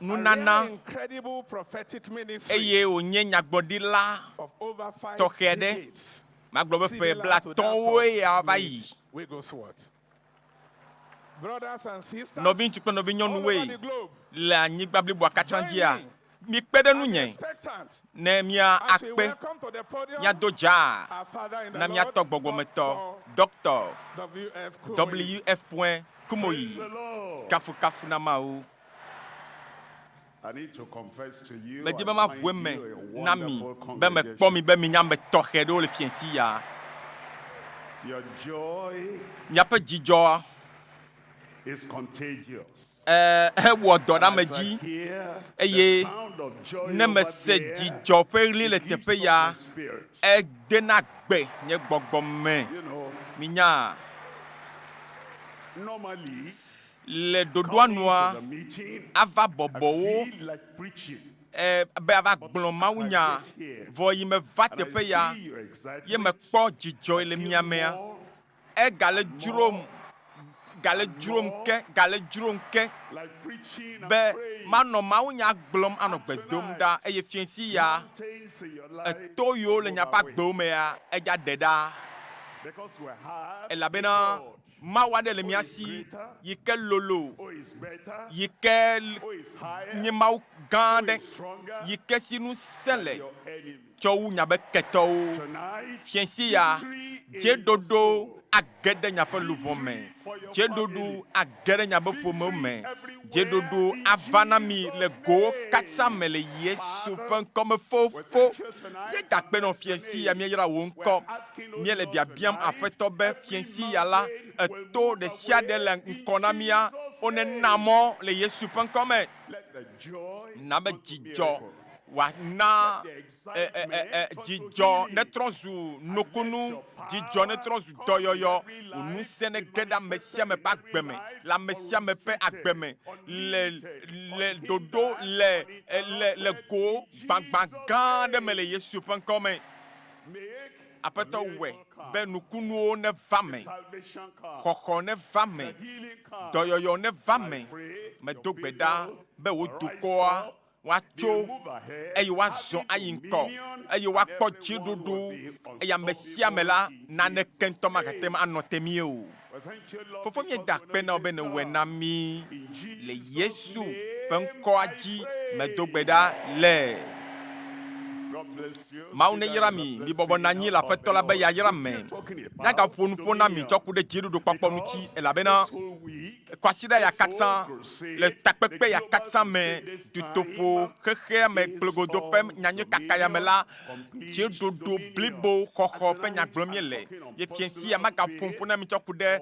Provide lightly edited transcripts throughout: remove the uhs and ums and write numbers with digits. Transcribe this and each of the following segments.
nunana eye wònye nyagblɔɖila tɔxɛ aɖe. Magblɔ be ƒe blatɔ̃woe ya va yi. Nɔviŋutsu kple nɔvinyɔnuwoe le anyigba bliboa katã dzia, mikpe ɖe ŋunye ne míakpe, míado dzaa na mía tɔ gbɔgbɔmetɔ, Ɖɔkta WF. Kumoyi. Kafukafu na Mawu. Medi be maʋu eme na mi be mekpɔ mi be minye ame tɔxɛ ɖewo le fiẽsi ya. Miaƒe dzidzɔ ewɔ dɔ ɖe ame dzi eye ne mese dzidzɔ ƒe ɣli le teƒe ya, edena gbe nye gbɔgbɔ me. Minyaa? Le ɖoɖoa nua, ava bɔbɔwo be ava gblɔ mawunya. Vɔ yi meva teƒe ya ye mekpɔ dzidzɔe le mia mea, egale dzrom, gale dzrom ke, gale dzrom ke be manɔ mawunya gblɔm anɔ gbe dom ɖa eye fiẽsi ya eto yiwo le miaƒe agbewo mea edza ɖe ɖa. Elabena Mawu aɖe le mía si yi ke lolo, yi ke nye Mawu gã aɖe, yi ke si ŋusẽ le tsɔ wu miaƒe ketɔwo. Fiẽsi ya, dzeɖoɖo age ɖe miaƒe luʋɔ me, dzeɖoɖo age ɖe miaƒe ƒomewo me, dzeɖoɖo ava na mi le gowo katã me le Yesu ƒe ŋkɔ me. Fofo, míeda akpe nɔ fiẽsi ya, míeyra wò ŋkɔ. Míele biabiam Aƒetɔ be fiẽsi ya la, eto ɖesiaɖe le ŋkɔ na mía, wonena mɔ le Yesu ƒe ŋkɔ me. Na be dzidzɔ wòana dzidzɔ netrɔ zu nukunu, dzidzɔ netrɔ zu dɔyɔyɔ, wò ŋusẽ nege ɖe ame sia ame ƒe agbe me, le ame sia ame ƒe agbe me, le le ɖoɖo le le le go gbagbã gã aɖe me le Yesu ƒe ŋkɔ me. Aƒetɔ wɔe be nukunuwo neva me, xɔxɔ neva me, dɔyɔyɔ neva me. Medo gbe ɖa be wò dukɔa woatso eye woazɔ ayi ŋkɔ eye woakpɔ dziɖuɖu eye ame sia ame la naneke ŋutɔ magate ŋu anɔ te mí o. Fofo míeda akpe na wò be nèwɔe na mí le Yesu ƒe ŋkɔa dzi medo gbe ɖa le. Mawu neyra mi, mibɔbɔ nɔ anyi le Aƒetɔ la be yayra me. Míagaƒo nuƒo na mi tsɔ ku ɖe dziɖuɖukpɔkpɔ ŋuti, elabena kwasiɖa ya katã, le takpekpe ya katã me, dutoƒo xexea me kple godo ƒe nyanyuikaka ya me la, dziɖuɖu blibo xɔxɔ ƒe nya gblɔm míele. Ye fiẽsi ya magaƒo nuƒo na mi tsɔ ku ɖe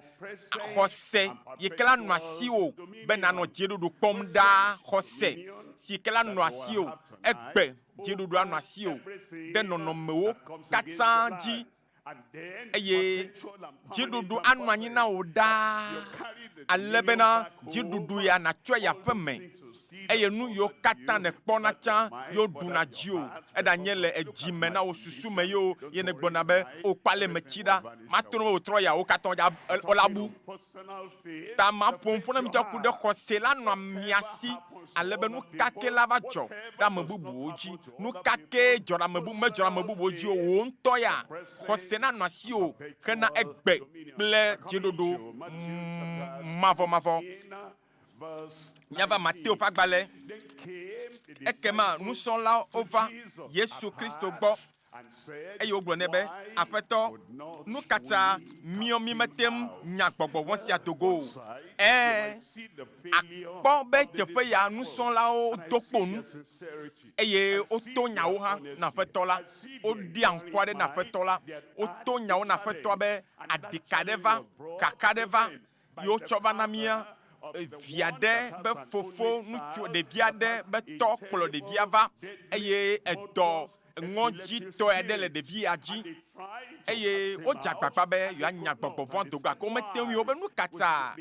xɔse yi ke la nɔ asiwò be nànɔ dziɖuɖu kpɔm ɖaa, xɔse si ke la nɔ asiwò egbe Dziɖuɖu anɔ asiwò ɖe nɔnɔmewo katã dzi, eye dziɖuɖu anɔ anyi na wò ɖaa, ale bena dziɖuɖu ya nàtsɔe yi aƒe me, eye nu yiwo katã nèkpɔna tsã ye woɖuna dziwò, eɖanye le edzi me na wò susu me ye o, ye nègblɔna be, O, kpɔ ale metsi ɖa, mato ne wòtrɔ ya wo katã wola bu. Ta maƒo nu ƒo na mi tsɔ ku ɖe xɔse la nɔa mia si, ale be nu ka ke la va dzɔ ɖe ame bubuwo dzi, nu ka kee dzɔ ɖe ame bu, medzɔ ɖe ame bubuwo dzi o, wò ŋutɔ ya xɔse nanɔ asiwò hena egbe kple dziɖuɖu mavɔmavɔ. Míava Mateo ƒe agbalẽ. Ekema nusrɔ̃lawo va Yesu Kristo gbɔ Eye wogblɔ nɛ be, Aƒetɔ, nu ka ta míɔ mímete ŋu nya gbɔgbɔ vɔ̃ sia do go o? Ẽ, àkpɔ be teƒe ya nusrɔ̃lawo do kpo nu, eye woto nyawo hã na Aƒetɔ la. Woɖia ŋku aɖe na Aƒetɔ la. Woto nyawo na Aƒetɔa be aɖika ɖe va, kaka ɖe va, yi wotsɔ va na mía vi aɖe be fofo ŋutsu, ɖevi aɖe be tɔ kplɔ ɖevia va eye edɔ ŋɔdzitɔe aɖe le ɖevi ya dzi. Eye wodze agbagba be yewoanya gbɔgbɔ vɔ̃a do gake womete ŋui o be nu ka ta?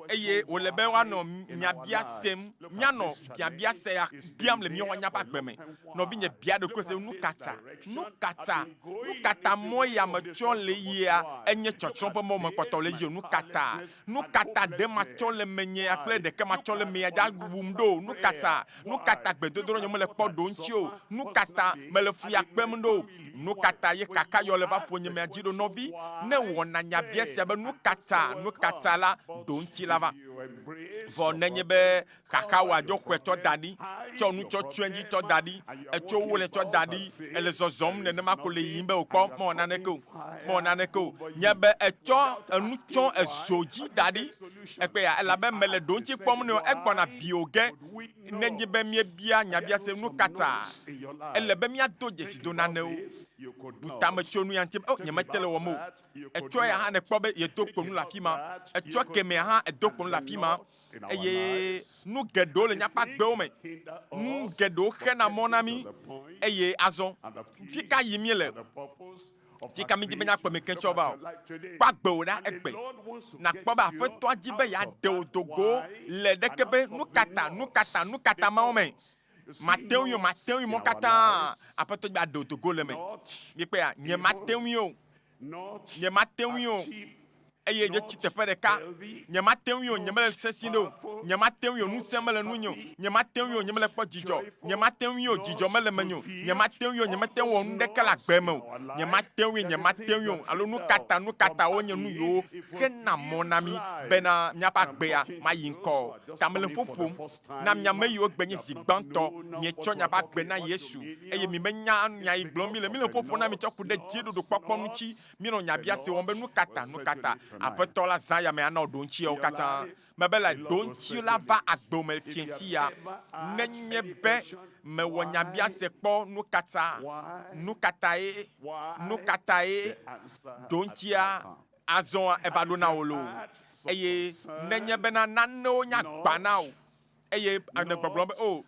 Eye wòle be woanɔ nyabia sem, míanɔ biabia sia biam le míawo míaƒe agbe me. Nɔvinye, bia ɖokuiwò se, nu ka ta? Nu ka ta? Nu ka ta mɔ ya metsɔ le yia enye tsɔtsrɔ̃ ƒe mɔ mekpɔtɔ le edzi o? Nu ka ta? Nu ka ta ɖe matsɔ le menyea kple ɖeke matsɔ le mea dza wum ɖo? Nu ka ta? Nu ka ta gbedodoɖa nye mele kpɔ ɖo ŋuti o? Nu ka ta mele fuya kpem ɖo? Nu ka ta ye kaka yɔ le va ƒonye mea dzi ɖo? Nɔvi, ne wɔna nyabia sia be nu ka ta, nu ka ta la, ɖo ŋuti la va. Vɔ nenye be xaxa wɔ adzɔ xɔe tsɔ da ɖi, tsɔ nu tsɔ tsɔe dzi tsɔ da ɖi, etso wo le tsɔ da ɖi, ele zɔzɔm nenema ko le yiyim be wòkpɔ mewɔ naneke o, mewɔ naneke o. Nye be etsɔ enu tsɔ ezo dzi da ɖi, ekpe ya elabe mele ɖoŋtsi kpɔm nɛ o, egbɔna bio ge. Nenye be míebia nyabiase nu ka ta, ele be míado dzesi do nanewo. Bu tame tso nu ya ŋuti be, O, nyemete le wɔm o. Etsɔ ya hã nèkpɔ be yedo kpo nu le afi ma. Etsɔ kemɛa hã èdo kpo nu le afi ma. Eye nu geɖewo le míaƒe agbewo me. Nu geɖewo xena mɔ na mí. Eye azɔ, fi ka yim míele? Fi ka mídi be míakpɔ mi ke tsɔ va o? Kpɔ agbewò ɖa egbe. Nàkpɔ be Aƒetɔa di be yeaɖe wò do go le ɖeke be nukata, nukata, nukata mawo me. Mate ŋui o, mate ŋui mɔ katã. Aƒetɔ di be yeaɖe wò do go le eme. Míekpɔea? Nyemate ŋui o. Nyemate ŋui o. Eye nye tsi teƒe ɖeka. Nyemate ŋui o, nyemele sesĩ ɖe o. Nyemate ŋui o, ŋusẽ mele nunye o. Nyemate ŋui o, nyemele kpɔ dzidzɔ. Nyemate ŋui o, dzidzɔ mele menye o. Nyemate ŋui o, nyemete ŋu wɔ nu ɖeke le agbe me o. Nyemate ŋui, nyemate ŋui o, alo nukata, nukata wonye nu yiwo xena mɔ na mí bena míaƒe agbea mayi ŋkɔ o. Ta mele ƒo ƒom na mia ame yiwo gbe nye zi gbãtɔ mietsɔ miaƒe agbe na Yesu eye mimenya nya yi gblɔm mile. Mile ƒo ƒom na mi tsɔ ku ɖe dziɖuɖukpɔkpɔ ŋuti. Míenɔ nyabiase wɔm be, Nu ka ta? Nu ka ta? Aƒetɔ la zã yame ana wò ɖoŋtsiawo katã. Mebe le ɖoŋtsi la va agbewò me fiẽ sia. Nenye be mewɔ nyabiase kpɔ nu ka ta? Nu ka tae? Nu ka tae? Ɖoŋtsia azɔa eva ɖo na wò loo. Eye nenye bena nanewo nye agba na wò eye nègbɔgblɔm be, O,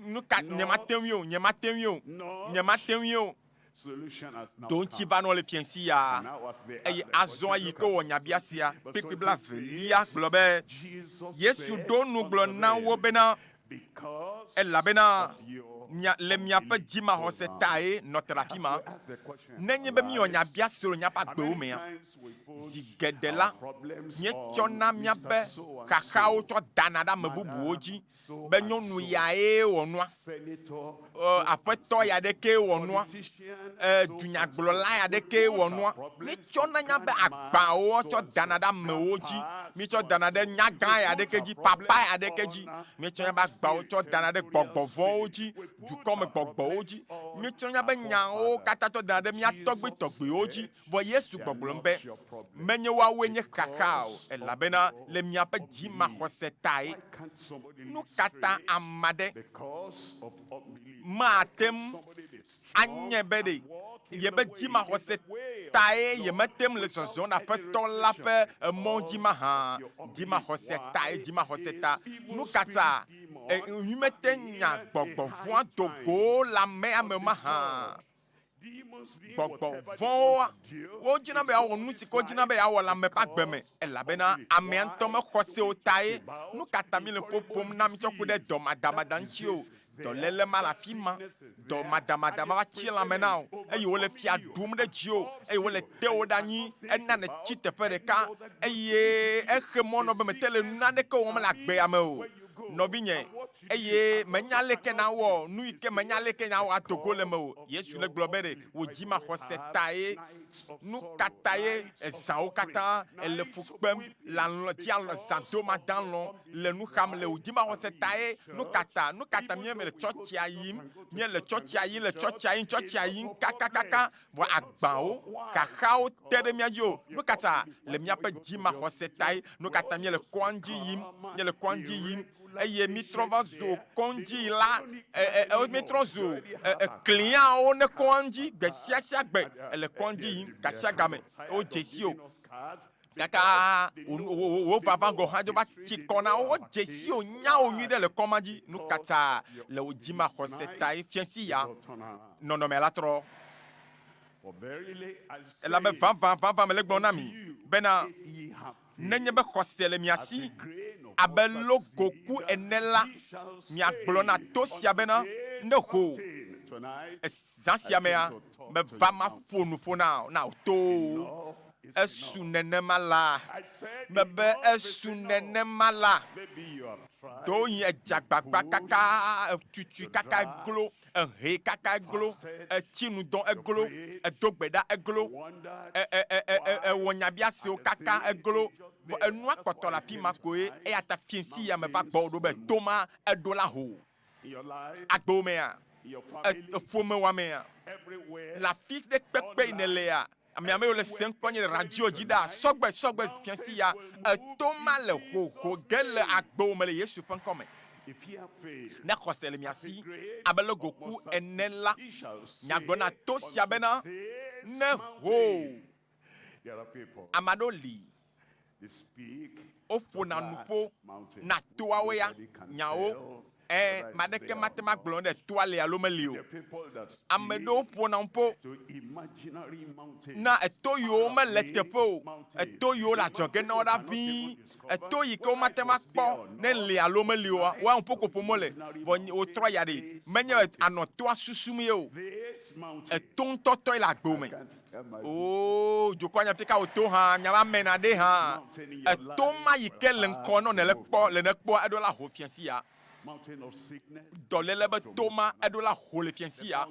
nu ka, nyemate ŋui o, nyemate ŋui o, nyemate ŋui o. Ɖoŋtsi va nɔ le fiẽsi ya, eye azɔ yi ke wowɔ nyabiasea, kpukpui blaevelia gblɔ be, Yesu ɖo nu gblɔ na wo bena, Elabena mia, le miaƒe dzimaxɔse tae nɔ te ɖe afi ma. Nenye be míewɔ nyabiasewo le míaƒe agbewo mea, zi geɖe la, míetsɔna míaƒe xaxawo tsɔ dana ɖe ame bubuwo dzi be nyɔnu yae wɔ nua, aƒetɔ ya ɖekee wɔ nua, dunyagblɔla ya ɖekee wɔ nua. Míetsɔna míaƒe agbawo tsɔ dana ɖe amewo dzi, míetsɔ dana ɖe nyagã ya ɖeke dzi, papa ya ɖeke dzi, míetsɔ míaƒe agbawo tsɔ dana ɖe gbɔgbɔ vɔ̃wo dzi, dukɔme gbɔgbɔwo dzi, míetsɔ míaƒe nyawo katã tsɔ dana ɖe mía tɔgbui tɔgbuiwo dzi. Vɔ Yesu gbɔgblɔm be, Menye woawoe nye xaxa o, elabena le miaƒe dzimaxɔse tae. Nu ka ta ame aɖe mate ŋu anye be ɖe yeƒe dzimaxɔse tae yemete ŋu le zɔzɔm le Aƒetɔ la ƒe mɔ dzi mahã? Dzimaxɔse tae, dzimaxɔse ta. Nu ka ta mímete ŋu nya gbɔgbɔ vɔ̃a do go le amea me mahã? Gbɔgbɔ vɔ̃woa, wodzina be yeawɔ nu si ke wodzina be yeawɔ le ame ƒe agbe me, elabena amea ŋutɔ mexɔ se o tae. Nu ka ta míele ƒo ƒom na mí tsɔ ku ɖe dɔ madamada ŋuti o? Dɔléle ma le afi ma, dɔ madamada ma va tsi lãme na wò, eye wole fia ɖum ɖe dziwò, eye wole tewò ɖe anyi, ena nètsi teƒe ɖeka, eye exe mɔ nɔ be mète le naneke wɔm le agbea me o. Nɔvinye, eye menya leke nawɔ nu yi ke menya leke nawɔ ado go le eme o. Yesu le gblɔ be ɖe wò dzimaxɔse tae. Nu ka tae ezãwo katã èle fu kpem le alɔ̃ dzi alɔ̃ zã dom ade alɔ̃ le nu xam le wò dzimaxɔse tae? Nu ka ta? Nu ka ta míele tsɔtsia yim? Míele tsɔtsia yim le tsɔtsia yim tsɔtsia yim kakakaka vɔ agbawo, xaxawo te ɖe mía dzi o. Nu ka ta? Le míaƒe dzimaxɔse tae. Nu ka ta míele kɔadzi yim? Míele kɔadzi yim eye mítrɔ va zu kɔdziyila, mítrɔ zu kliawo ne kɔadzi gbe sia sia gbe. Ele kɔadzi yim gasiagame, wodze si o. Gake wò vava gɔ̃ hã va tsi kɔ na wo. Wodze si wò, nya wò nyuiɖe le kɔ ma dzi. Nu ka ta le wò dzimaxɔse tae fiẽ si ya nɔnɔmea la trɔ? Elabe vavã, vavã mele egblɔm na mi bena, nenye be xɔse le mia si abe logoku ene la, miagblɔ na to sia bena, Ne ho zã sia mea, meva maƒo nuƒo na na wò towo. Esu nenema la, mebe esu nenema la. Ɖewohĩ edze agbagba kaka, etutui kaka eglo, ehee kaka eglo, etsi nu dɔ eglo, edo gbe ɖa eglo, ewɔ nyabiasewo kaka eglo, vɔ enua kpɔtɔ le afi ma koe. Eya ta fiẽsi ya meva gbɔwò ɖo be to ma eɖo la ho. Agbewo mea, ƒomewòa mea, le afi ɖe kpekpe yi nèlea, ame ame yiwo le se ŋkɔ nye le radio dzi ɖaa, sɔgbe, sɔgbe fiẽsi ya, eto ma le hoho ge le agbewò me le Yesu ƒe ŋkɔ me. Ne xɔse le mia si abe logoku ene la, miagblɔ na to sia bena, Ne ho! Ame aɖewo li, woƒona nuƒo na toawo ya, nyawo. Ẽ, ame aɖeke mate ŋu agblɔ ne toa li alo meli o. Ame ɖewo ƒona nuƒo na eto yiwo mele teƒe o, eto yiwo le adzɔge na wo ɖa ʋĩi. Eto yi ke womate ŋu akpɔ ne li alo meli oa, woa ŋu ƒo ko ƒom wole. Vɔ wotrɔ ya ɖi. Menye be ànɔ toa susum ye o. Eto ŋutɔtɔe le agbo me. Oo, dukɔa nya fika wòto hã, nya va mena ɖe hã. Eto ma yi ke le ŋkɔ nɔ nèle kpɔ, le nekpɔa, eɖo la ho fiasi ya. Dɔléle be to ma, eɖo la ho le fiasi ya.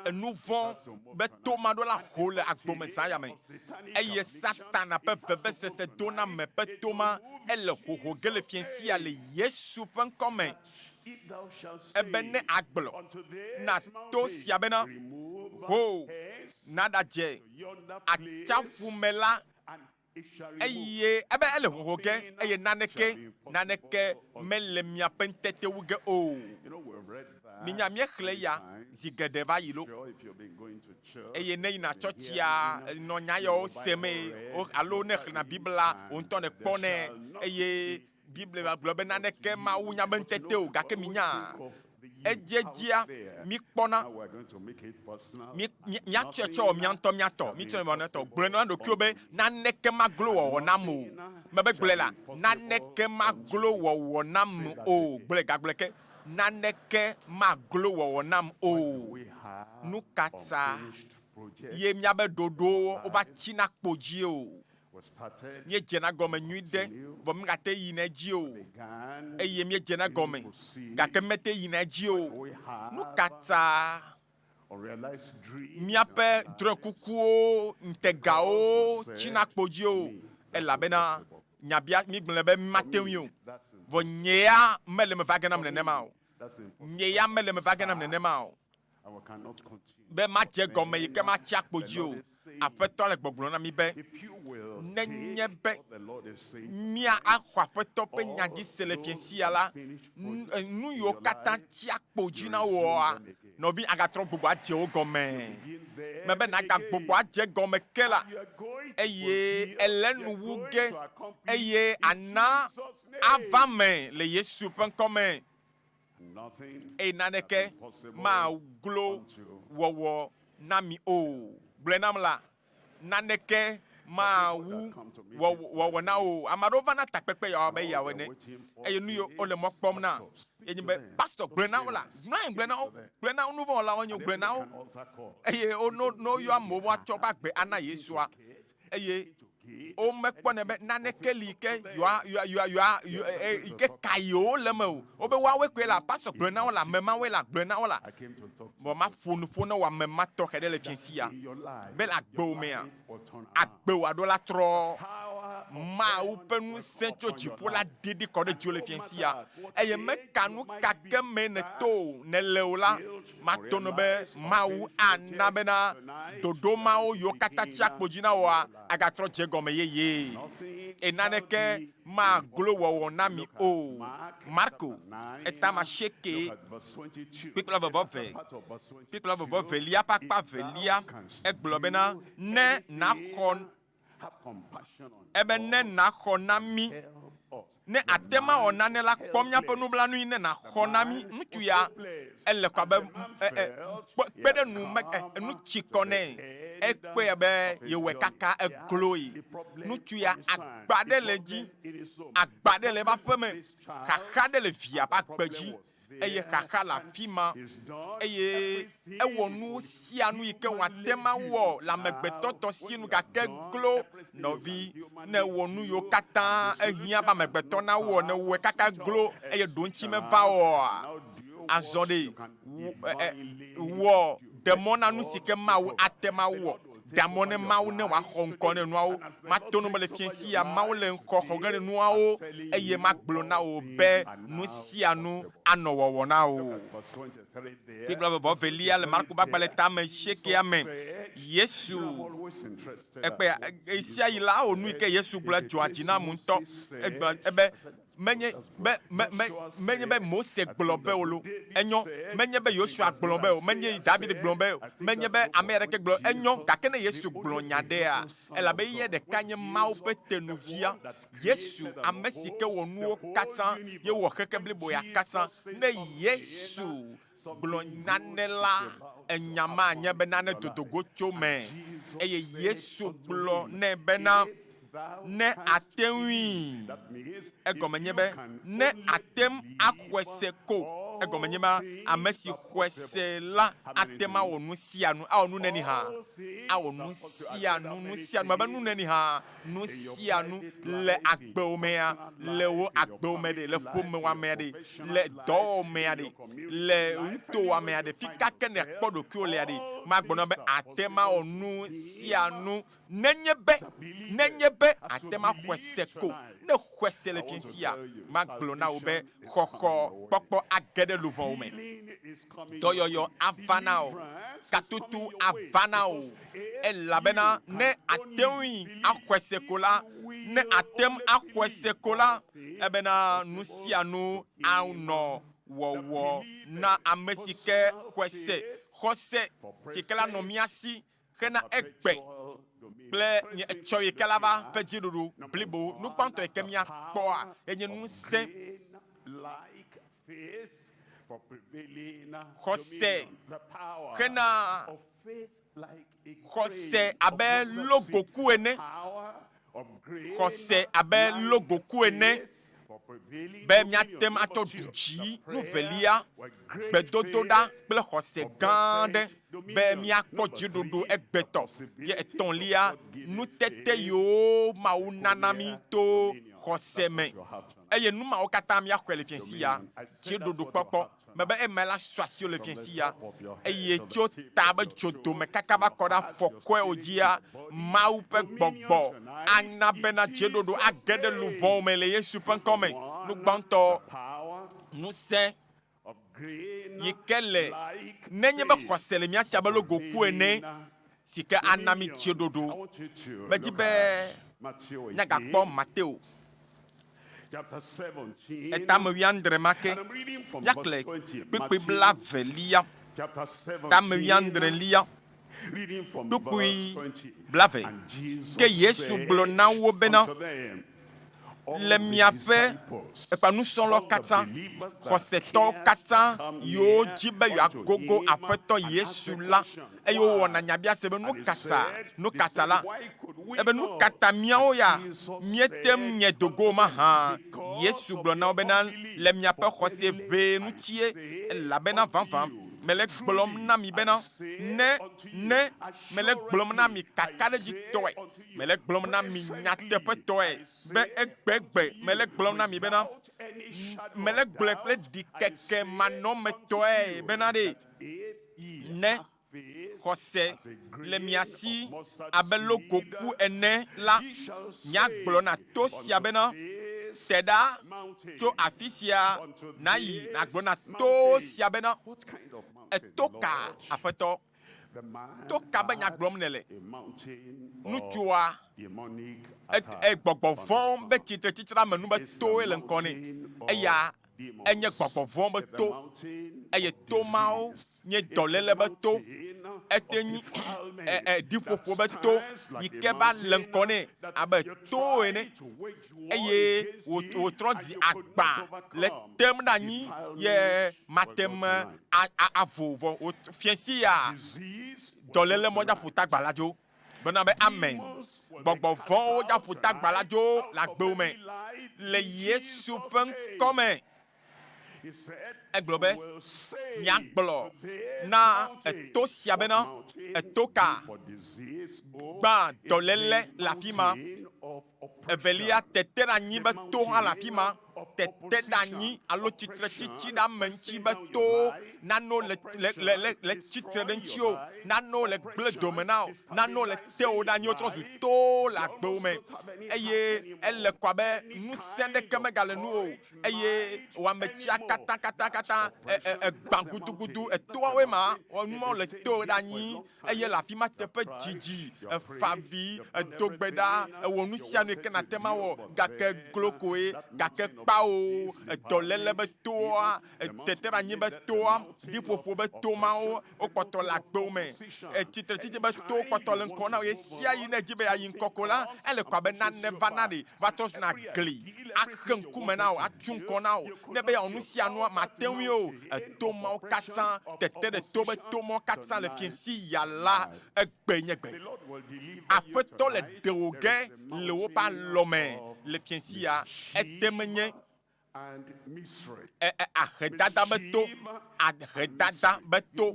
Enu vɔ̃ be to ma ɖo la ho le agbo me zã ya me. Eye Satana ƒe vevesese doname ƒe to ma, ele hoho ge le fiasi ya le Yesu ƒe ŋkɔ me. Ebe ne agblɔ na to sia bena, Ho, naɖadze atsiaƒu me la, eye ebe ele hoho ge, eye naneke, naneke mele miaƒe ŋutete wu ge o. Minya míexlẽ eya zi geɖe va yi lo. Eye ne yina tsɔtsia, nɔ nya yawo semee, alo ne xlẽna Biblia, wò ŋutɔ nèkpɔnɛ, eye Biblia gblɔ be naneke mawu nya be ŋutete o, gake minya edziedzia mikpɔna mi miatsɔe tsɔ wɔ mia ŋutɔ mia tɔ mitsɔe wɔ mia tɔ gblɔe na ɖokuiwò be naneke maglo wɔwɔ nam o. Mebe gblɔe la, naneke maglo wɔwɔ nam o. Gblɔe gagblɔe ke, naneke maglo wɔwɔ nam o. Nu ka ta ye míabe ɖoɖowo wova tsina kpo dzi o? Míedzena gɔme nyuiɖe, vɔ mígate yina edzi o, eye míedzena gɔme, gake mete yina edzi o. Nu ka ta míaƒe drɔ̃ekukuwo, ŋutegawo tsina kpo dzi o? Elabena nyabia mígblɔe be mímate ŋui o. Vɔ nye ya mele eme va ge nam nenema o. Nye ya mele eme va ge nam nenema o. Be madze gɔme yi ke matsi akpo dzi o. Aƒetɔ le gbɔgblɔm na mí be, nenye be mía axɔ Aƒetɔ ƒe nya dzi se le fiẽ sia la, nu yiwo katã tsi akpo dzi na wòa, nɔvi, agatrɔ gbugbɔ adze wo gɔme. Mebe nàgagbugbɔ adze egɔme ke la, eye èle nu wu ge, eye àna ava me le Yesu ƒe ŋkɔ me. eye naneke maglo wɔwɔ na mi o. Gblɔe nam la, naneke mawu wɔwɔ na wò o. Ame aɖewo vana takpekpe yawo abe yawo ene, eye nu yiwo wole mɔ kpɔm na ye nye be, Pastor, gblɔe na wo la, mlɔ anyi gblɔe na wo, gblɔe na wo, nuvɔ̃wɔlawo nye, gblɔe na wo. Eye wo, ne woyɔ amewo be woatsɔ woƒe agbe ana Yesua, eye womekpɔnɛ be naneke li ke yewoa, yewoa, yewoa, yewoa, yi ke ka yewo le eme o. Wobe woawoe koe la, pastor gblɔe na wo la, ame mawoe la, gblɔe na wo la. Vɔ maƒo nu ƒo na wò ame ma tɔxɛ ɖe le fiẽsi ya, be le agbewò mea, agbewò aɖo la trɔ. Mawu ƒe ŋusẽ tso dziƒo la ɖiɖi kɔ ɖe dziwò le fiẽsi ya, eye meka nu ka ke mee nèto o, nèle o la, Mato no be Mawu ana bena ɖoɖo mawo yiwo katã tsia kpo dzi na wòa agatrɔ dze egɔme yeyee, eye naneke maglo wɔwɔ na mi o. Marko, eta masieke, kpikpla vɔvɔ ve, kpikpla vɔvɔ velia ƒe akpa velia, egblɔ bena, Ne nàxɔ Ebe ne nàxɔ na mí. Ne àte ŋu awɔ nane la, kpɔ míaƒe nublanui ne nàxɔ na mí. Ŋutsu ya, Ele kɔ abe kpe ɖe nu me enu tsi kɔ nɛ. Ekpɔe be yewɔe kaka egloe. Ŋutsu ya agba ɖe le edzi, agba ɖe le eƒe aƒe me, xaxa ɖe le via ƒe agbe dzi eye xaxa le afi ma eye ewɔ nu sia nu yi ke wòate ŋu awɔ le amegbetɔ tɔ si nu gake glo nɔvi ne ewɔ nu yiwo katã ehiã be amegbetɔ nawɔ ne wɔe kaka glo eye ɖoŋtsi meva oa, azɔ ɖe wɔ ɖe mɔ na nu si ke Mawu ate ŋu awɔ. Ɖe mɔ ne Mawu ne wòaxɔ ŋkɔ ne nuawo. Mato nu me le fiẽ sia, Mawu le ŋkɔ xɔ ge ne nuawo, eye magblɔ na wò be nu sia nu anɔ wɔwɔ na wò. Biblia ƒe vɔ velia le Marko ƒe agbalẽ tame asiekɛa me. Yesu ekpe ɣesiaɣi la, o nu yi ke Yesu gblɔ dzɔa dzi nam ŋutɔ. Egblɔ ebe Menye be, me, me, menye be Mose gblɔ be o lo, enyo, menye be Yosua gblɔ be o, menye David gblɔ be o, menye be ame aɖeke gblɔ, enyo, gake ne Yesu gblɔ nya ɖea, elabe eya ɖeka nye Mawu ƒe tenuvia. Yesu, ame si ke wɔ nuwo katã, ye wɔ xexe blibo ya katã. Ne Yesu gblɔ nane la, enya ma nye be nane dodo go tso me. Eye Yesu gblɔ nɛ bena, Ne àte ŋui, egɔme nye be, ne àte ŋu axɔe se ko, egɔme nye be ame si xɔe se la ate ŋu awɔ nu sia nu, awɔ nu neni hã, awɔ nu sia nu, nu sia nu, mebe nu neni hã, nu sia nu le agbewò mea, le wò agbewò me ɖe, le ƒomewòa mea ɖe, le dɔwɔwɔ mea ɖe, le nutowòa mea ɖe, fika ke nèkpɔ ɖokuiwò lea ɖe, magblɔ na wò be àte ŋu awɔ nu sia nu nenye be, nenye be àte ŋu axɔe se ko. Ne èxɔe se le fiẽsia, magblɔ na wò be xɔxɔ kpɔkpɔ age ɖe luʋɔwò me. Dɔyɔyɔ ava na wò, katutu ava na wò, elabena ne àte ŋui axɔe se ko la, ne àte ŋu axɔe se ko la, ebena nu sia nu anɔ wɔwɔ na ame si ke xɔe se. Xɔse si ke la nɔ mía si hena egbe kple nye etsɔ yi ke la va ƒe dziɖuɖu blibo. Nu gbãtɔ yi ke míakpɔa enye ŋusẽ. Xɔse hena xɔse abe logoku ene, xɔse abe logoku ene be míate ŋu atsɔ ɖu dzi. Nu velia, gbedodoɖa kple xɔse gã aɖe be míakpɔ dziɖuɖu egbetɔ. Ye etɔ̃lia, nutete yiwo Mawu nana mí to xɔse me. Eye nu mawo katã míaxɔe le fiẽ sia, dziɖuɖukpɔkpɔ. Mebe ema la su asiwò le fiẽ sia. Eye tso ta be dzodome kaka va kɔ ɖe afɔkɔewo dzia, Mawu ƒe Gbɔgbɔ ana bena dziɖuɖu age ɖe luʋɔwo me le Yesu ƒe ŋkɔ me. Nu gbãtɔ, ŋusẽ yi ke le nenye be xɔse le mía si abe logoku ene, si ke ana mí dziɖuɖu. Medi be míagakpɔ Mateo etame wuiadre ma ke, míaxlẽ kpukpui blaevelia, tame wuiadrelia, kpukpui blave. Ke Yesu gblɔ na wo bena, Le miaƒe eƒe nusrɔ̃lawo katã, xɔsetɔwo katã yiwo dzi be yewoagogo Aƒetɔ Yesu la, eye wowɔna nyabiase be, Nu ka ta? Nu ka ta la? Ebe, Nu ka ta míawo ya míete ŋu nye do go o mahã? Yesu gblɔ na wo bena, Le miaƒe xɔse ʋee ŋutie, elabena vavã mele egblɔm na mi bena, ne, ne mele egblɔm na mi kakaɖedzitɔe, mele egblɔm na mi nyateƒetɔe be egbegbe mele egblɔm na mi bena, mele egblɔe kple ɖikeke manɔmetɔe bena ɖe, ne xɔse le mia si abe logoku ene la, miagblɔ na to sia bena, Te ɖa tso afi sia nàyi, nàgblɔ na to sia bena, Eto ka, Aƒetɔ? To ka be nya gblɔm nèle? Ŋutsua, e, gbɔgbɔ vɔ̃ be tsitretsitreamenu be toe le ŋkɔ nɛ. Eya enye gbɔgbɔ vɔ̃ be to, eye to mawo nye dɔléle be to. Ete nyi ɛ ɖiƒoƒo be to yi ke va le ŋkɔ nɛ abe to ene eye wòtrɔ di agba le tem ɖe anyi ye mate ŋu avo vɔ fiẽsi ya dɔléle mɔ dza ƒo tagba la dzo. Gblɔna be amen. Gbɔgbɔ vɔ̃wo dza ƒo tagba la dzo le agbewo me le Yesu ƒe ŋkɔ me. Egblɔ be, Miagblɔ na eto sia bena, Eto ka? Gbã, dɔléle le afi ma. Evelia, teteɖeanyi be to hã le afi ma. Teteɖeanyi alo tsitretsitsi ɖe ame ŋuti be to nanewo le, le, le, le, le tsitre ɖe ŋutiwò, nanewo le gblẽ dome na wò, nanewo le tewò ɖe anyi wotrɔ zu towo le agbewo me. Eye ele ko abe ŋusẽ ɖeke megale nuwò o. eye wò ametsia katã katã katã egbã gudugudu etoawoe ma numawo le to ɖe anyi eye le afi ma teƒe dzidzi efa vi edo gbe ɖa ewɔ nu sia nu yi ke nàte ŋu awɔ gake glo koe gake kpao edɔléle be toa etete ɖe anyi be toa ɖiƒoƒo be to mawo wokpɔtɔ le agbewo me. Tsitretsitsi be to kpɔtɔ le ŋkɔ na wò ɣesiaɣi ne èdi be yeayi ŋkɔ ko la, ele ko abe nane va na ɖi va trɔ zuna gli axe ŋkume na wò, atu ŋkɔ na wò. Ne be yeawɔ nu sia nua, màte ŋui o. Eto mawo katã, tete ɖe to be to mawo katã le fiẽsi ya la, egbe nye gbe. Aƒetɔ le ɖe wò ge le woƒe alɔme le fiẽsi ya. Ete menye Ahedada be to, ahedada be to.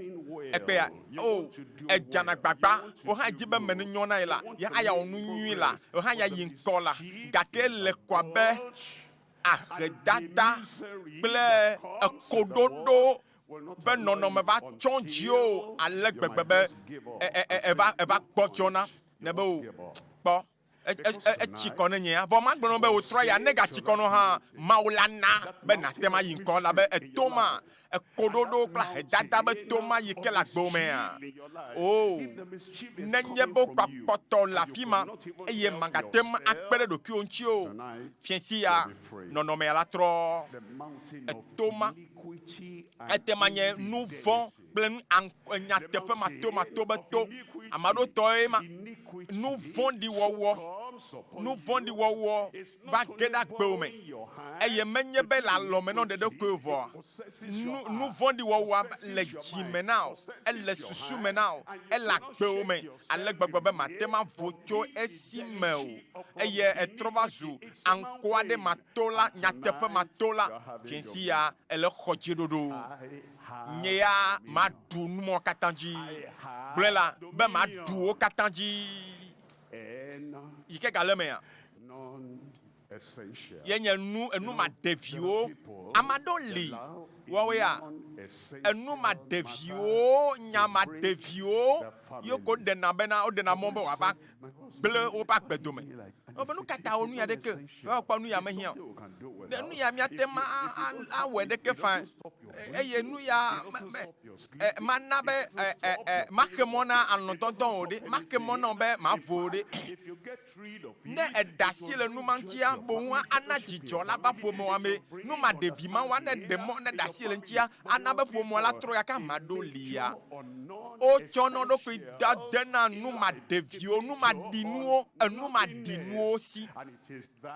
Ekpea, o, edzana gbagba, wo hã di be me ne nyɔ na ye la, ye hã ya wɔ nu nyui la, wo hã ya yi ŋkɔ la, gake le ko abe ahedada kple ekoɖoɖo be nɔnɔme va tsɔ dziwò ale gbegbe be eva eva gbɔdzɔna nebe o kpɔ. Etsi kɔ ne nyea, vɔ magblɔ nɔ be wòtrɔ ya ne gatsi kɔ nɔ hã, Mawu la na be nàte ŋu ayi ŋkɔ, elabe eto ma, ekoɖoɖo kple ahedada be to ma yi ke le agbewò mea? Oo, nenye be wokpɔtɔ le afi ma eye màgate ŋu akpe ɖe ɖokuiwò ŋuti o, fiẽsi ya, nɔnɔmea la trɔ. Eto ma, ete ma nye nu vɔ̃ kple nu nyateƒe matomato be to. Ame aɖewo tɔe ma. Nu vɔ̃ɖi wɔwɔ, nu vɔ̃ɖi wɔwɔ va ge ɖe agbewò me eye menye be le alɔme nɔ ɖeɖe koe vɔa, nu, nu vɔ̃ɖi wɔwɔa le dzi me na wò, ele susu me na wò, ele agbewò me ale gbegbe be màte ŋu avo tso esi me o eye ètrɔ va zu aŋkɔaɖe matola, nyateƒe matola. Fiẽsi ya ele xɔ dziɖoɖo. Nye ya maɖu nu mawo katã dzi. Gblɔe la be maɖu wo katã dzi. Yi ke gale emea, ye nye nu enu maɖeviwo. Ame aɖewo li, woawo ya enu maɖeviwo, nya maɖeviwo ye ko ɖena bena woɖena mɔ be wòava gblẽ woƒe agbe dome. Wobe nu ka ta wò nu ya ɖeke? Woakpɔ nu ya mehiã o. Ne nu ya míate ŋu awɔe ɖeke faa eye nu ya mana be maxe mɔ na alɔ̃dɔdɔ o ɖe, maxe mɔ na wò be mavo o ɖe. Ne èɖe asi le nu ma ŋutia, boŋ ana dzidzɔ la va ƒomea me. Nu ma ɖevi ma wa ne ɖe mɔ ne ɖe asi le ŋutia, ana be ƒomea la trɔ gake ame aɖewo lia, wotsɔna wo ɖokui dena nu ma ɖeviwo, nu ma ɖinuwo, enu ma ɖinuwo si.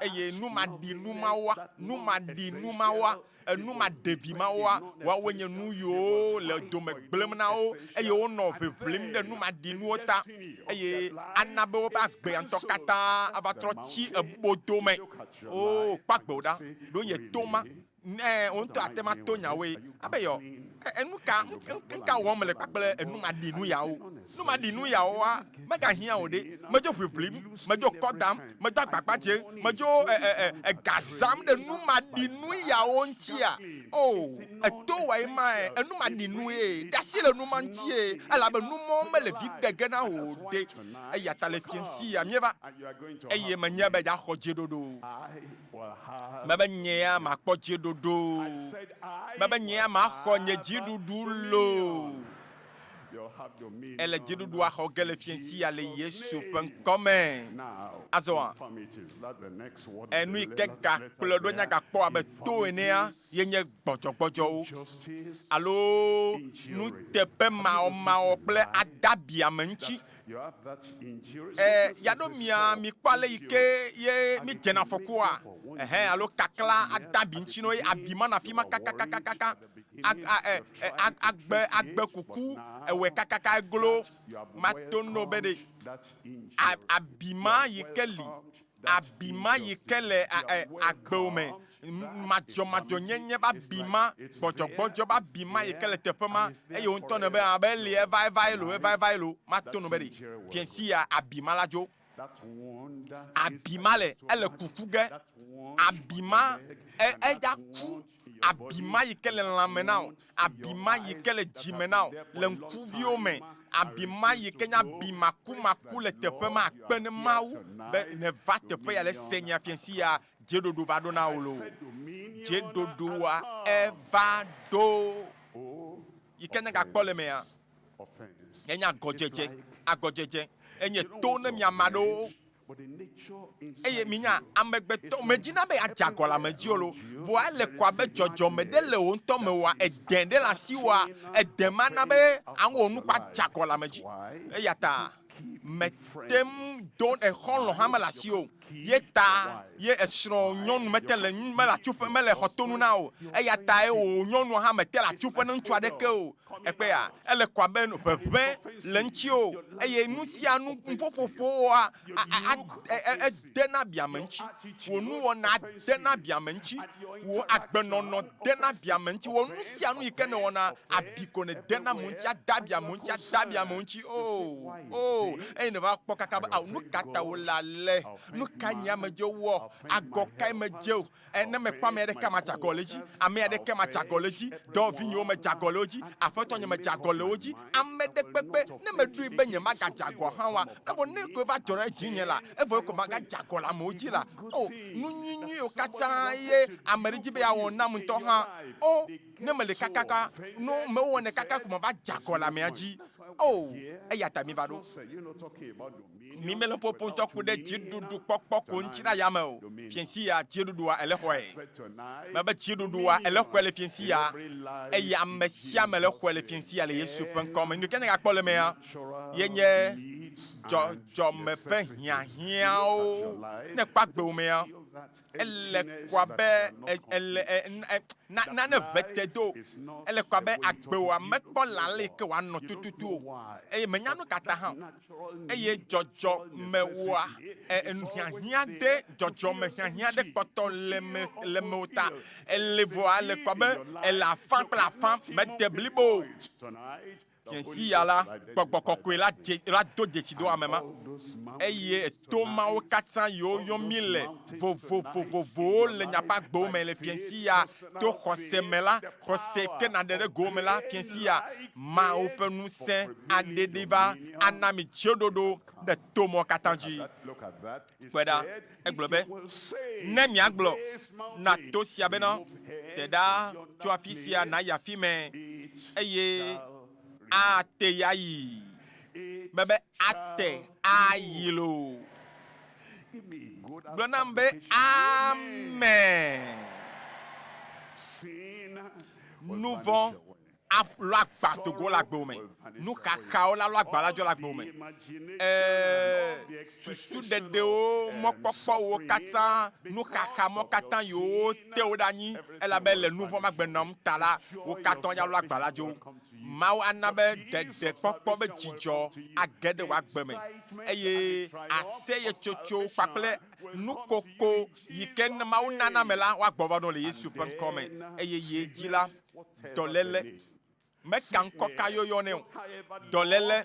Eye nu ma ɖinu mawoa, nu ma ɖinu mawoa, enu maɖevi mawoa, woawoe nye nu yiwo le dome gblẽm na wo, eye wonɔ ʋiʋlim ɖe nu maɖinuwo ta, eye ana be woƒe agbea ŋutɔ katã ava trɔ tsi ebodome. Oo, kpɔ agbewo ɖa, ɖo nye to ma, ne wò ŋutɔ àte ŋu ato nyawoe abe yɔ, enu ka, nu ka wɔm mele kpakple enu maɖinu yawo? Nu maɖinu yawoa, megahiã o ɖe. Medzo ʋiʋlim, medzo kɔ dam, medzo agbagba dzem, medzo ega zãm ɖe nu maɖinu yawo ŋutia? O, eto wɔe mae, enu maɖinue. Ɖe asi le nu ma ŋutie, elabe nu mawo mele vi ɖe ge na wò o ɖe. Eya ta le fiẽsi ya míeva, eye menye be yeaxɔ dzeɖoɖo. Mebe nyea makpɔ dzeɖoɖo. Mebe nyea maxɔ nye dziɖuɖu loo. Ele dziɖuɖua xɔ ge le fiẽsi ya le Yesu ƒe ŋkɔ me. Azɔa, enu yi ke gakplɔe ɖo nya gakpɔ abe to enea ye nye gbɔdzɔgbɔdzɔwo alo nuteƒemawɔmawɔ kple adabiame ŋuti. E, ya ɖo mia mikpɔ ale yi ke ye mi dzena afɔkua, ɛhɛn, alo kakla adabi ŋuti no ye abi ma na afi ma kakakakaka, agbe agbe kuku ewɔe kakaka eglo mato no be ɖe abi ma yi ke li abi ma yi ke le agbewo me madzɔmadzɔnyenye be abi ma gbɔdzɔgbɔdzɔ be abi ma yi ke le teƒe ma eye wo ŋutɔ ne be abe eli eva eva elo eva eva elo mato no be ɖe fiɛsi ya abi ma la dzo abi ma le ele kuku ge abi ma eya ku abi ma yi ke le lãme na wò, abi ma yi ke le dzime na wò, le ŋkuviwo me, abi ma yi ke nye abi makumaku le teƒe ma akpe ne Mawu be nèva teƒe ya le se nya fiẽsi ya dzeɖoɖo va ɖo na wò loo. Dzeɖoɖoa eva ɖo yi ke negakpɔ le mea, enye agɔdzedze, agɔdzedze enye to ne mi ame aɖewo Eye minya, amegbetɔ medina be yeadze agɔ le ame dzi o lo, vɔa ele ko abe dzɔdzɔme ɖe le wò ŋutɔ mewòa, ede ɖe le asiwòa, ede ma na be awɔ nu kɔ adze agɔ le ame dzi. Eya ta mete ŋu do exɔlɔ̃ hã mele asiwò o. Ye ta ye esrɔ̃ nyɔnu mete le mele atsuƒe mele xɔtonu na o. Eya tae wò nyɔnua hã mete le atsuƒe ne ŋutsu aɖeke o. Ekpea, ele ko abe ʋeʋẽ le ŋutiwò eye nu sia nu nuƒoƒoƒoa edena abi ame ŋuti. Wò nuwɔna dena abi ame ŋuti. Wò agbenɔnɔ dena abi ame ŋuti. Wò nu sia nu yi ke nèwɔna, abi ko nèdena ame ŋuti, ade abi ame ŋuti, ade abi ame ŋuti. Oo, oo, eye nèva kpɔ kaka be, ao, nu ka ta wòle ale? Nu ka nye ame dzo wɔ? Agɔ kae medze o? E, ne mekpɔ ame aɖeke madze agɔ le edzi, ame aɖeke madze agɔ le edzi, dɔwɔvinyewo medze agɔ le wo dzi, aƒetɔ nye medze agɔ le wo dzi, ame ɖe kpekpe, ne meɖoe be nyemagadze agɔ hã oa, evɔ ne koe va dzɔ ɖe dzinye la, evɔ ko magadze agɔ le amewo dzi la, o, nu nyuinyuiwo katã ye ame ɖe di be yeawɔ nam ŋutɔ hã, o, ne mele kakaka, no mewɔnɛ kaka ko mava dze agɔ le amea dzi. O, eya ta míva ɖo. Mi mele ƒoƒo ŋutɔ ku ɖe dziɖuɖu kpɔkpɔ ko ŋuti ɖe ayame o. Fiẽsi ya, dziɖuɖua ele xɔe. Mebe dziɖuɖua ele xɔe le fiẽsi ya, eye ame sia ame le xɔe le fiẽsi ya le Yesu ƒe ŋkɔ me. Nu ke nègakpɔ le emea, ye nye dzɔdzɔme ƒe hiahiãwo. Ne èkpɔ agbewò mea, Ele ko abe ele na nane ʋe te do. Ele ko abe agbewòa mekpɔ lã ale yi ke wòanɔ tututu o. Eye menya nu ka ta hã o. Eye dzɔdzɔmewòa hiahiã ɖe dzɔdzɔme hiahiã ɖe kpɔtɔ le me le mewò ta. Ele vɔa ele ko abe ele afã kple afã mede blibo o. Fiẽsi la, Gbɔgbɔ Kɔkɔe la dze, la do dzesi do ame ma. Eye to mawo katã yiwo yɔm mí le vovovovovowo le miaƒe agbewo me le fiẽsi ya to xɔse me la, xɔse ke nàɖe ɖe gowò me la, fiẽsi ya, Mawu ƒe ŋusẽ aɖiɖi va ana mi dziɖoɖo ɖe to mɔ katã dzi. Kpɔe ɖa, egblɔ be, Ne miagblɔ na to sia bena, Te ɖa tso afi sia nàyi afi mɛ, eye ate yi ayi. Mebe ate ayi loo. Gblɔ nam be, Amen. Nuvɔ̃ alɔ agba do go le agbewò me. Nuxaxawo la lɔ agba la dzo le agbewò me. Ee, susuɖeɖewo, mɔkpɔkpɔwo katã, nuxaxa mɔ katã yiwo te wo ɖe anyi elabe le nuvɔ̃ magbe nɔm ta la, wo katã ya lɔ agba la dzo. Mawu ana be ɖeɖekpɔkpɔ be dzidzɔ age ɖe wò agbe me eye aseyetsotso kpakple nukoko yi ke Mawu nana me la, woagbɔ va ɖo le Yesu ƒe ŋkɔ me eye yi edzi la, dɔléle meka ŋkɔ ka yɔyɔ nɛ o. Dɔléle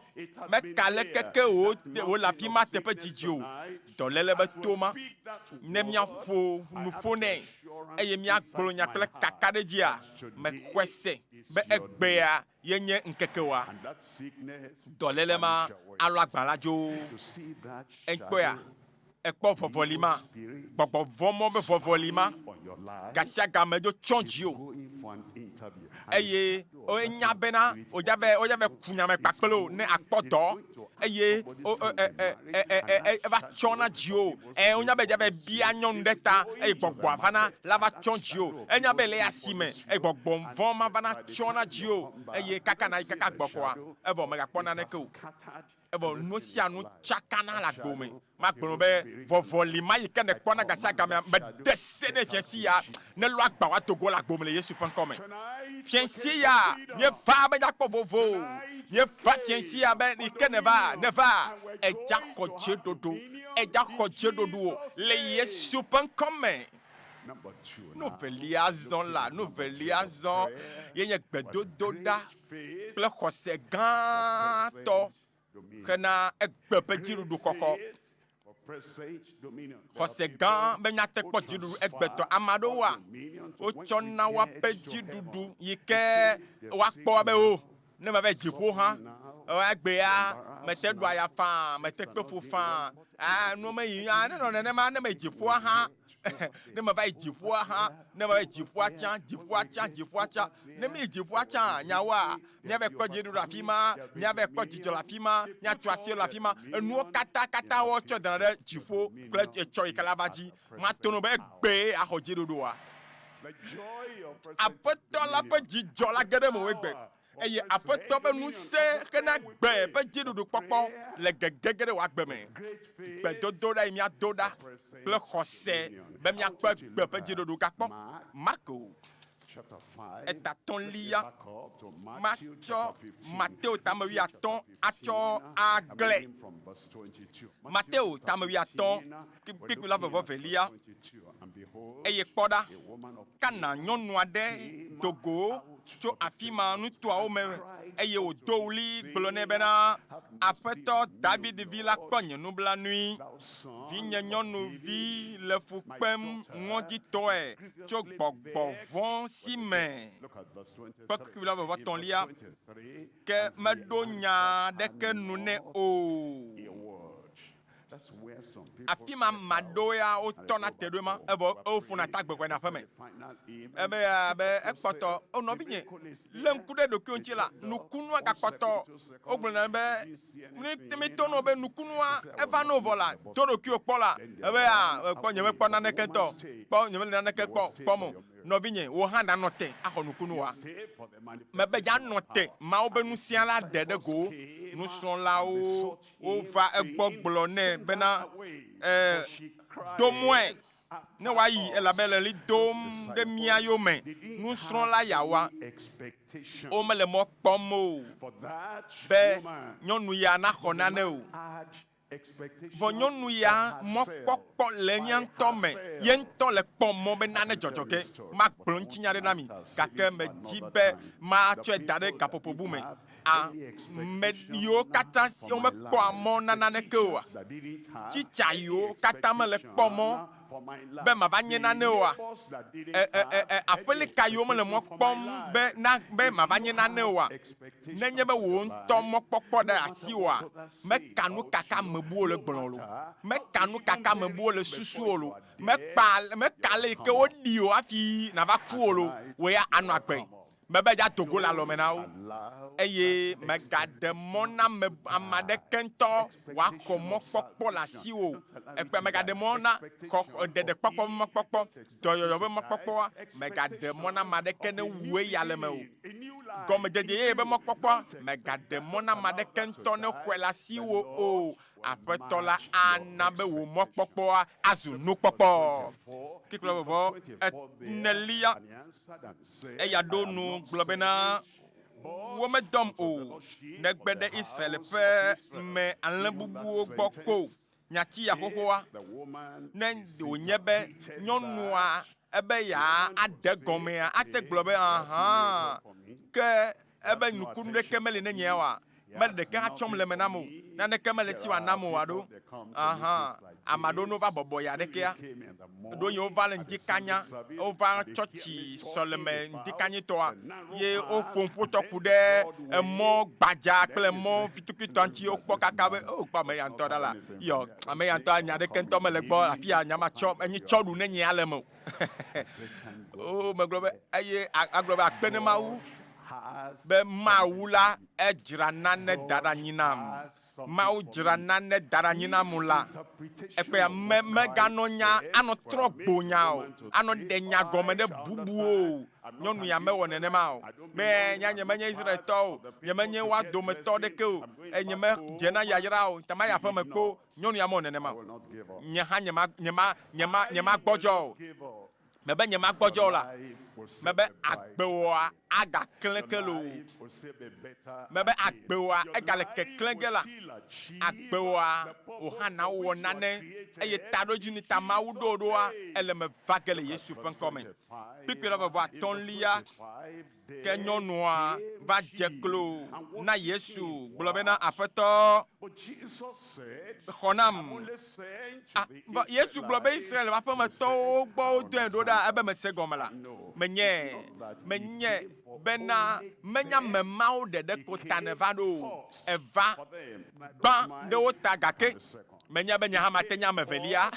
meka leke ke wò wòle afi ma teƒe didi o. Dɔléle be to ma, ne míaƒo nuƒo nɛ eye míagblɔ nya kple kakaɖedzia, mexɔe se be egbea ye nye ŋkeke oa? Dɔléle ma alɔ agbã la dzo. Èkpɔea? Èkpɔ vɔvɔli ma? Gbɔgbɔ vɔ̃ mɔ be vɔvɔli ma gasiagame dzo tsɔ dziwò. Eye enya bena wòdza be wodza be ku nya me kpakple wò ne akpɔ dɔ eye eva tsɔ na dziwò. Ɛ wonya be dza be bia nyɔnu ɖe ta eye gbɔgbɔa vana la va tsɔ dziwò. Enya be le asi me eye gbɔgbɔ vɔ̃ ma vana tsɔ na dziwò eye kaka na yi kaka gbɔkɔa evɔ megakpɔ naneke o. Evɔ nu sia nu tsakana le agbo me. Magblɔ be vɔvɔli ma yi ke nèkpɔna gasiagamea, mede se ɖe fiẽsi ya ne lɔ agba woado go le agbo me le Yesu ƒe ŋkɔ me. Fiẽsi ya míeva be míakpɔ vovo o. Míeva fiẽsi ya be yi ke nèva, nèva, edza xɔ dzeɖoɖo, edza xɔ dzeɖoɖo o le Yesu ƒe ŋkɔ me. Nu velia zɔ la, nu velia zɔ ye nye gbedodoɖa kple xɔse gãtɔ hena egbe ƒe dziɖuɖu xɔxɔ. Xɔse gã be míate kpɔ dziɖuɖu egbetɔ. Ame aɖewoa, wotsɔna woaƒe dziɖuɖu yi ke woakpɔ be o, ne meva yi dziƒo hã, egbea mete ɖua ya faa, mete kpe fu faa, nuwo meyi, ne nɔ nenema, ne meyi dziƒoa hã, ne meva yi dziƒoa hã, ne meva yi dziƒoa tsã, dziƒoa tsã, dziƒoa tsã, ne míyi dziƒoa tsã, nyawoa, míava kpɔ dziɖuɖu le afi ma, míava kpɔ dzidzɔ le afi ma, míatso asi le afi ma. Enuwo katã katã wotsɔ dana ɖe dziƒo kple etsɔ yi ke la va dzi. Mato no be egbee axɔ dziɖuɖua. Aƒetɔ la ƒe dzidzɔ la ge ɖe mewò egbe. Eye Aƒetɔ ƒe ŋusẽ hena gbe ƒe dziɖuɖukpɔkpɔ le gege ge ɖe wò agbe me. Gbedodoɖa yi míado ɖa kple xɔse be míakpɔ egbe ƒe dziɖuɖu gakpɔ. Marko eta tɔ̃lia, matsɔ Mateo tame wuiatɔ̃ atsɔ aglɛ. Mateo tame wuiatɔ̃ kpukpui blaeve-vɔ-velia. Eye kpɔ ɖa, Kana nyɔnu aɖe do go tso afi ma nutoawo me, eye wòdo ɣli gblɔ nɛ bena, Aƒetɔ, David vi la, kpɔ nye nublanui. Vinye nyɔnuvi le fu kpem ŋɔdzitɔe tso gbɔgbɔ vɔ̃ si me. Kpɔ kpukpui blaeve-vɔ-etɔ̃lia. Ke meɖo nya aɖeke nu nɛ o. Afi ma ame aɖewo ya wotɔna te ɖo ema evɔ woƒona ta gbe yina aƒeme. Ebe abe ekpɔtɔ, o nɔvinye, lé ŋku ɖe ɖokuiwò ŋuti la, nukunua gakpɔtɔ. Wogblɔna be mi to nɔ be nukunua eva no vɔ la, do ɖokuiwò kpɔ la, ebe ya kpɔ nyemekpɔ naneke ŋutɔ, kpɔ nyemele naneke kpɔ kpɔm o. Nɔvinye, wò hã nànɔ te axɔ nukunua. Mebe yeanɔ te Mawu be ŋusẽa la ɖe ɖe go. Nusrɔ̃lawo Wova egbɔ gblɔ nɛ bena, E, do mɔe ne wòayi, elabe le ɣli dom ɖe mía yome. Nusrɔ̃la yawoa, womele mɔ kpɔm o be nyɔnu ya naxɔ nane o. Vɔ nyɔnu ya mɔkpɔkpɔ le eya ŋutɔ me, ye ŋutɔ le kpɔ mɔ be nane dzɔdzɔ ge. Magblɔ ŋutinya aɖe na mi, gake medi be matsɔe da ɖe gaƒoƒo bu me. Ame yiwo katã si womekpɔa mɔ na naneke oa? Tsitsa yiwo katã mele kpɔ mɔ be mava nye nane oa? E, e, e, e, aƒelika yiwo mele mɔ kpɔm be na be mava nye nane oa? Nenye be wò ŋutɔ mɔkpɔkpɔ ɖe asiwòa, meka nu kaka ame buwo le gblɔ lo, meka nu kaka ame buwo le susu o lo, mekpa, meka ale yi ke woɖi o hafi nava ku o lo, wò ya anɔ agbe. Mebe yeado go le alɔme na wo, eye mègaɖe mɔ na ame ame aɖeke ŋutɔ wòaxɔ mɔkpɔkpɔ le asiwò o. Ekpɔe, mègaɖe mɔ na xɔ ɖeɖekpɔkpɔ ƒe mɔkpɔkpɔ, dɔyɔyɔ ƒe mɔkpɔkpɔa, mègaɖe mɔ na ame aɖeke ne wu eya le eme o. Gɔmedzedze yeye ƒe mɔkpɔkpɔa, mègaɖe mɔ na ame aɖeke ŋutɔ ne xɔe le asiwò o. Aƒetɔ la ana be wò mɔkpɔkpɔa azu nukpɔkpɔ. Kpukpui vɔ enelia. Eya ɖo nu gblɔ bena, Womedɔm o, negbe ɖe Israel ƒe me alẽ bubuwo gbɔ ko. Nyati ya xoxoa, ne wònye be nyɔnua ebe yeaɖe gɔmea, ate gblɔ be, Ahã, ke ebe nukunu ɖeke meli ne nyea oa? Mele ɖeke hã tsɔm le eme nam o. Naneke mele esi wòanam o alo? Aha, ame aɖewo ne wova bɔbɔ ya ɖekea, ɖo ye wova le ŋdikanya, wova tsɔtsi sɔleme ŋdikanyitɔa, ye woƒo ƒo tɔ ku ɖe emɔ gbadza kple emɔ vitukuitɔ ŋuti. Wokpɔ kaka be, o, kpɔ ame ya ŋutɔ ɖa la, yɔ, ame ya ŋutɔ nya ɖeke ŋutɔ mele gbɔ afi ya nya matsɔ, enyi tsɔ ɖu ne nyea le eme o. O, megblɔ be, eye agblɔ be akpe ne Mawu be Mawu la edzra nane da ɖe anyi nam. Mawu dzra nane da ɖe anyi nam la, ekpea me meganɔ nya anɔ trɔ gbo nya o, anɔ ɖe nya gɔme ɖe bubuwo o. Nyɔnu ya mewɔ nenema o. Be nya nye menye Israeltɔ o, nye menye woa dometɔ ɖeke o, nye medze na yayra o, ta mayi aƒeme kpo. Nyɔnu ya mewɔ nenema o. Nye hã nyema, nyema, nyema, nyemagbɔdzɔ o. Mebe nyemagbɔdzɔ o la, mebe agbewòa agaklẽ ke loo. Mebe agbewòa egale keklẽ ge la, agbewòa wò hã nawɔ nane eye taɖodzinu ta Mawu ɖo ɖoa, ele me va ge le Yesu ƒe ŋkɔ me. Kpukpui la vɔvɔ atɔ̃lia. Ke nyɔnua va dze klo na Yesu gblɔ bena, Aƒetɔ, xɔ nam. Ah, vɔ Yesu gblɔ be Israel ƒe aƒemetɔwo gbɔ wodɔe ɖo ɖa ebe mese gɔme la, menyae, menyae bena menye ame mawo ɖeɖe ko ta nèva ɖo o, èva gbã ɖe wo ta gake Menya be nye hã mate nye ame evelia.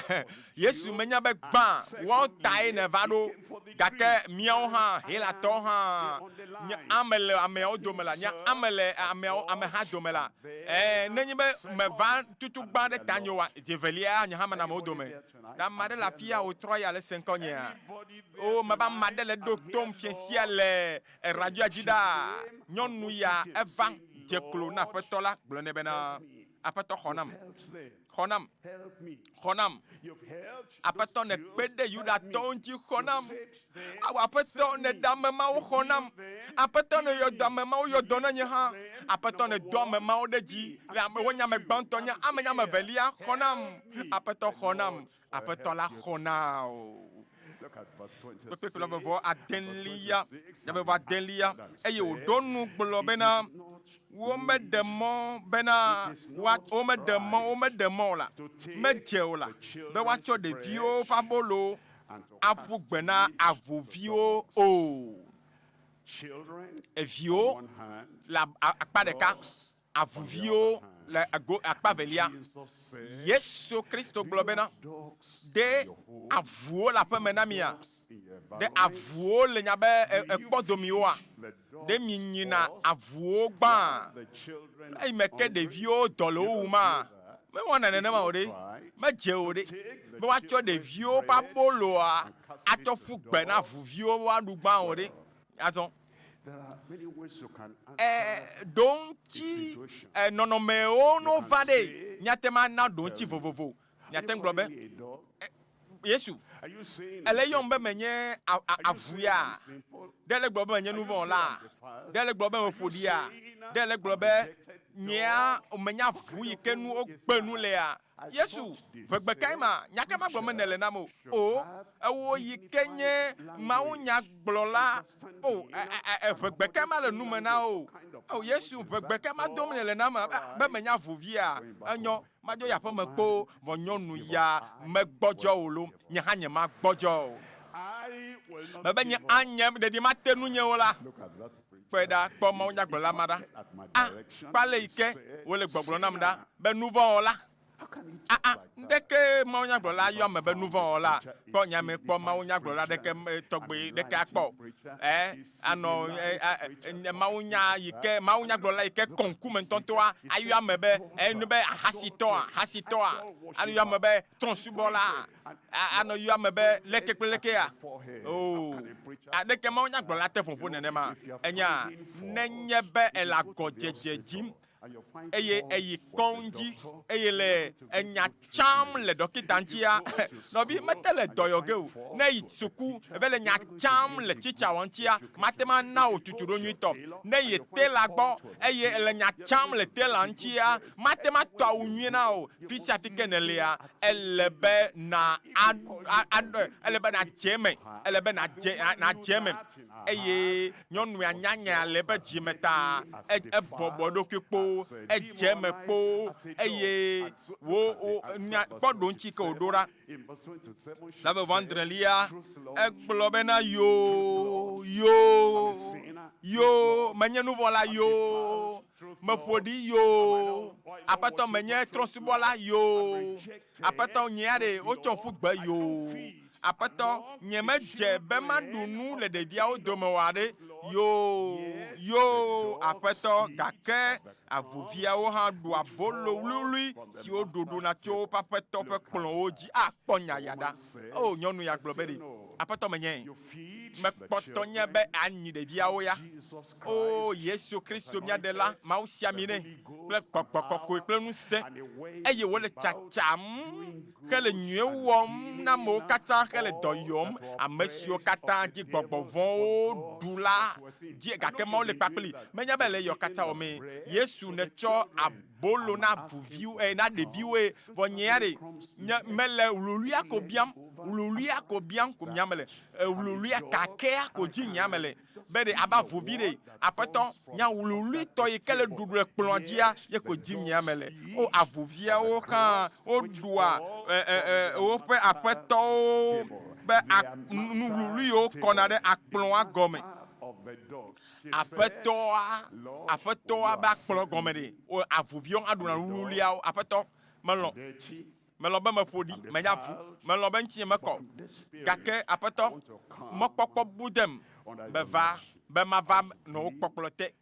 Yesu menya be gbã woawo tae nèva ɖo, gake míawo hã, Helatɔwo hã, nye ame le ameawo dome la, nye ame le ameawo, ameha dome la. Ɛ̃, nenye be meva tutu gbã ɖe tanye oa, zi evelia nye hã menɔ amewo dome. Ɖe ame aɖe le afia wòtrɔ ya le se ŋkɔnyea? Oo, mebe ame aɖe le ɖo tom fiẽ sia le radioa dzi ɖaa. Nyɔnu ya eva dze klo na Aƒetɔ la gblɔ nɛ bena, Aƒetɔ, xɔ nam. Xɔ nam. Xɔ nam. Aƒetɔ, nèkpe ɖe Yudatɔwo ŋuti, xɔ nam. Ao, Aƒetɔ, nèɖe ame mawo, xɔ nam. Aƒetɔ, nèyɔ dɔ ame mawo, yɔ dɔ na nye hã. Aƒetɔ, nèdo ame mawo ɖe dzi le ame, wonye ame gbãtɔ, nye ame nye ame evelia, xɔ nam. Aƒetɔ, xɔ nam. Aƒetɔ la xɔ na wò. Kpekpe vɔvɔ adelia, vɔvɔ adelia, eye wòɖo nu gblɔ bena, Womeɖe mɔ bena woa, womeɖe mɔ, womeɖe mɔ o la, medze o la, be woatsɔ ɖeviwo ƒe abolo aƒu gbe na avuviwo o. Eviwo le akpa ɖeka, avuviwo le go akpa evelia. Yesu Kristo gblɔ bena, Ɖe avuwo le aƒeme na mia? Ɖe avuwo le nya be ekpɔ domiwoa? Ɖe minyina avuwo gbãa? Eyime ke ɖeviwo dɔ le wo wuma, mewɔna nenema o ɖe? Medze o ɖe? Be woatsɔ ɖeviwo ƒe aboloa atsɔ ƒu gbe na avuviwo be woaɖu gbã o ɖe? Azɔ, e, ɖoŋtsi, e, nɔnɔmewo ne wova ɖe, míate ŋu ana ɖoŋtsi vovovo. Míate ŋu gblɔ be, Yesu, èle eyɔm be menye avu ya? Ɖe ele gblɔ be menye nuvɔ̃wɔlaa? Ɖe ele gblɔ be meƒo ɖia? Ɖe ele gblɔ be nyea menye avu yi ke nu wogbe nu lea? Yesu, ʋegbe kae ma? Nya ka magblɔ me nèle nam o? O, ewò yi ke nye mawunyagblɔla. O, ʋegbe kae ma le nu me na wò? O, Yesu, ʋegbe kae ma dom nèle nam be menye avu via? Enyo, Madzo yi aƒeme kpoo, vɔ nyɔnu ya megbɔdzɔ o lo, nye hã nyemagbɔdzɔ o. Mebe nye anye ɖeɖi mate nunye o la, kpɔe ɖa, kpɔ mawunyagblɔla ma ɖa. A, kpɔ ale yi ke wòle gbɔgblɔ nam ɖa be nuvɔ̃wɔla. A, a, ŋɖeke mawunyagblɔla yɔ ame be nuvɔ̃wɔla. Kpɔ nya me kpɔ mawunyagblɔla ɖeke tɔgbe ɖeke akpɔ o. Ɛ, anɔ mawunya yi ke mawunyagblɔla yi ke kɔ ŋkume ŋutɔŋutɔa ayɔ ame be enu be ahasitɔa, hasitɔa, ayɔ ame be trɔ̃subɔla, anɔ yɔ ame be leke kple lekea. Oo, aɖeke mawunyagblɔla te ƒoƒo nenema. Enya, nenye be ele agɔdzedze dzim eye eyi kɔŋdzi eye le enya tsam le ɖɔkita ŋutia, nɔvi, mete le dɔ yɔ ge o. Ne eyi suku eve le nya tsam le tsitsawo ŋutia, mate ŋu ana wò tutuɖo nyuitɔ. Ne eyi tela gbɔ eye ele nya tsam le tela ŋutia, mate ŋu atɔ awu nyuie na wò. Fi sia fi ke nèlia, ele be na a, a, a, ele be nàdze eme, ele be nàdze, nàdze eme. Eye nyɔnua nyanya le eƒe dzime ta, ebɔbɔ eɖokui kpoo. kpoo, edze eme kpoo, eye wo, wo, nya, kpɔ ɖoŋtsi ke wòɖo ɖa. Le eve vɔ adrelia, egblɔ bena, Yoo, yoo, yoo, menye nuvɔ̃la, yoo, meƒo ɖi, yoo, Aƒetɔ, menye trɔ̃subɔla, yoo, Aƒetɔ, nyea ɖe wotsɔm ƒu gbe, yoo, Aƒetɔ, nyemedze be maɖu nu le ɖeviawo dome oa ɖe? Yoo, yoo, Aƒetɔ, gake avuviawo hã ɖua abolo wluiwlui siwo ɖuɖuna tso woƒe aƒetɔ ƒe kplɔ̃wo dzi. Akpɔ nya ya ɖa. Oo, nyɔnu ya gblɔ be ɖe, Aƒetɔ menye. Mekpɔtɔ nye be anyi ɖeviawo ya. Oo, Yesu Kristo, mía Ɖela, Mawu si ami nɛ kple Gbɔgbɔ Kɔkɔe kple ŋusẽ, eye wòle tsatsam hele nyuie wɔm na amewo katã hele dɔ yɔm ame siwo katã dzi gbɔgbɔ vɔ̃wo ɖu la dzi, gake Mawu le kpakpli. Menya be le yɔ katã wɔmee Yesu netsɔ abolo na avuviwo, eh, na ɖeviwoe, vɔ nyea ɖe, nye mele wluwluia ko biam, wluwluia ko biam ko mia mele, eh, wluwluia kakɛa ko dzi nyea mele. Be ɖe abe avuvi ɖe, Aƒetɔ, nya wluwluitɔ yi ke le ɖuɖu le kplɔ̃a dzia, ye ko dim nyea mele. O, avuviawo hã woɖua e, e, e, woƒe aƒetɔwo ƒe nu wluwlui yiwo kɔna ɖe akplɔ̃a gɔme. Aƒetɔa, aƒetɔa be akplɔ̃ gɔme ɖe, o, avuviawo hã ɖuna wluwluiawo. Aƒetɔ, melɔ̃. Melɔ̃ be meƒo ɖi, menye avu. Melɔ̃ be ŋutinye mekɔ o. Gake, Aƒetɔ, mɔkpɔkpɔ bu dem meva be mava nɔ wò kpɔkplɔ te.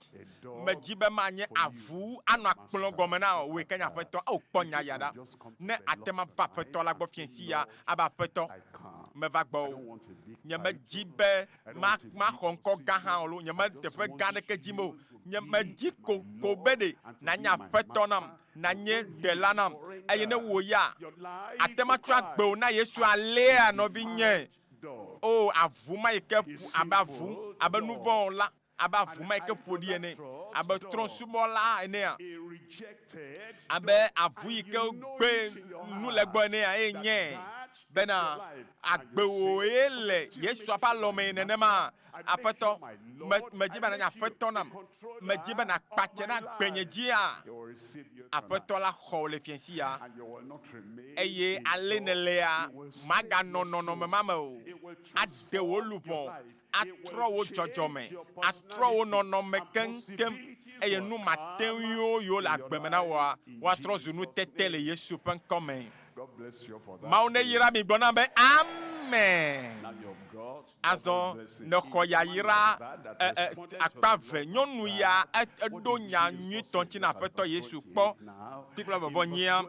Medi be manye avu anɔ akplɔ gɔme na wò ke nye Aƒetɔ. Ao, kpɔ nya ya ɖa. Ne àte ŋu ava Aƒetɔ la gbɔ fiẽ sia abe, Aƒetɔ, meva gbɔwò. Nyemedi be ma, maxɔ ŋkɔ gã hã o loo, nyemele teƒe gã aɖeke dim o. Nyemedi kokoko be ɖe nànye Aƒetɔ nam. Nànye Ɖela nam, eye ne wò ya, àte ŋu atsɔ agbewò na Yesu alea, nɔvinye? Oo, avu ma yi ke ƒu abe avu, abe nuvɔ̃wɔla, abe avu ma yi ke ƒo ɖi ene, abe trɔ̃subɔla enea, abe avu yi ke gbe nu le egbɔ enea, eye nye bena agbewòe le Yesua ƒe alɔme nenema. Aƒetɔ, me, medi be nànye Aƒetɔ nam. Medi be nàkpa tse ɖe agbenye dzia. Aƒetɔ la xɔ wò le fiẽsi ya. Eye ale nèlea, màganɔ nɔnɔme ma me o. Aɖe wò luʋɔ, atrɔ wò dzɔdzɔme, atrɔ wò nɔnɔme keŋkeŋ, eye nu mateŋuiwo yiwo le agbe me na wòa, woatrɔ zu nutete le Yesu ƒe ŋkɔ me. Mawu neyra mi. Gblɔ nam be, Amen. Azɔ nèxɔ yayra e, e, akpa eve. Nyɔnu ya eɖo nya nyuitɔ ŋuti na Aƒetɔ Yesu kpɔ. Kpikpla vɔvɔ nyia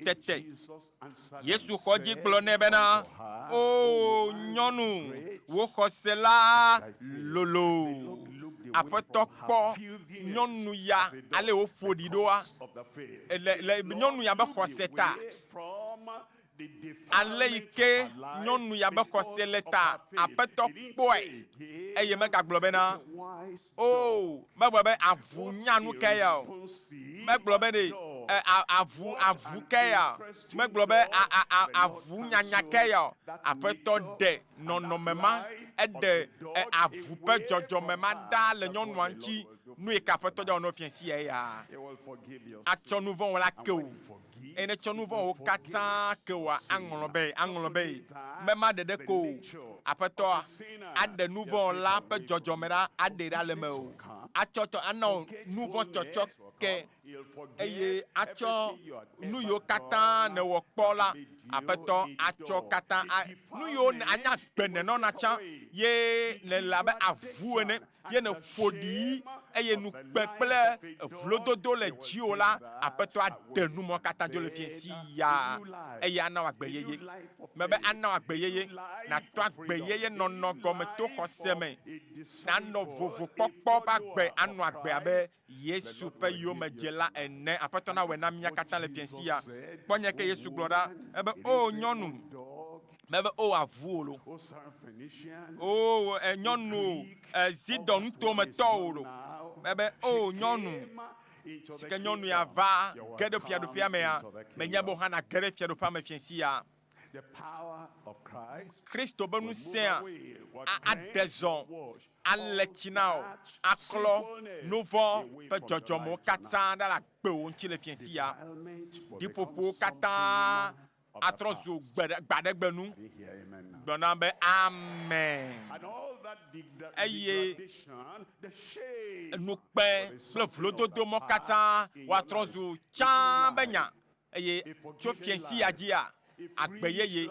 tete. Yesu xɔ edzi gblɔ nɛ bena, O nyɔnu, wò xɔse la lolo. Aƒetɔ kpɔ nyɔnu ya ale wòƒo ɖi ɖoa le, le nyɔnu ya be xɔse ta. Ale yi ke nyɔnu ya be xɔse le ta, Aƒetɔ kpɔe, eye megagblɔ bena, Oo, megblɔ be avu nya nu ke ya o. Megblɔ be ɖe, e, a, avu, avu ke ya o. Megblɔ be a, a, a, avu nyanya ke ya o. Aƒetɔ ɖe nɔnɔme ma, eɖe, e, avu ƒe dzɔdzɔme ma ɖa le nyɔnua ŋuti. Nu yi ke Aƒetɔ dza wɔ na wò fiẽ sia eya. Atsɔ nuvɔ̃wò la ke wò. Eye ne etsɔ nu vɔ̃wo katã ke wòa, aŋlɔ be, aŋlɔ be, mema ɖeɖe ko o. Aƒetɔa aɖe nu vɔ̃ la ƒe dzɔdzɔme ɖa, aɖee ɖa le mewò. Atsɔ tsɔ, ana wò nu vɔ̃ tsɔtsɔ ke, eye atsɔ nu yiwo katã nèwɔ kpɔ la, Aƒetɔ atsɔ katã, a, nu yiwo anya gbe nènɔna tsã, ye nèle abe avu ene. ye nèƒo ɖii, eye ŋukpe kple vlododo le dziwò la, Aƒetɔ aɖe nu mawo katã dzo le fiẽsi ya, eye ana wò agbe yeye. Mebe ana wò agbe yeye, nàtɔ agbe yeye nɔnɔ gɔme to xɔse me, nànɔ vovokpɔkpɔ ƒe agbe, anɔ agbe abe Yesu ƒe yomedzela ene. Aƒetɔ nawɔe na mía katã le fiẽsi ya. Kpɔ nya ke Yesu gblɔ ɖa, ebe, O nyɔnu, mebe, O avu o lo. O e, nyɔnu e, Zidon nutowo me tɔ o lo. Mebe, O nyɔnu, si ke nyɔnu ya va ge ɖe fiaɖuƒea mea, menya be wò hã nàge ɖe fiaɖuƒea me fiẽsi ya. Kristo be ŋusẽa aɖe zɔ. Ale tsi na wò, aklɔ nu vɔ̃ ƒe dzɔdzɔmewo katã ɖa le agbewò ŋuti le fiẽ sia. Ɖiƒoƒowo katã atrɔ zu gbaɖegbenu. Gblɔ nam be, Amen. Eye ŋukpe kple vlododo mɔ katã woatrɔ zu tsã be nya. Eye tso fiẽ sia dzia, agbe yeye,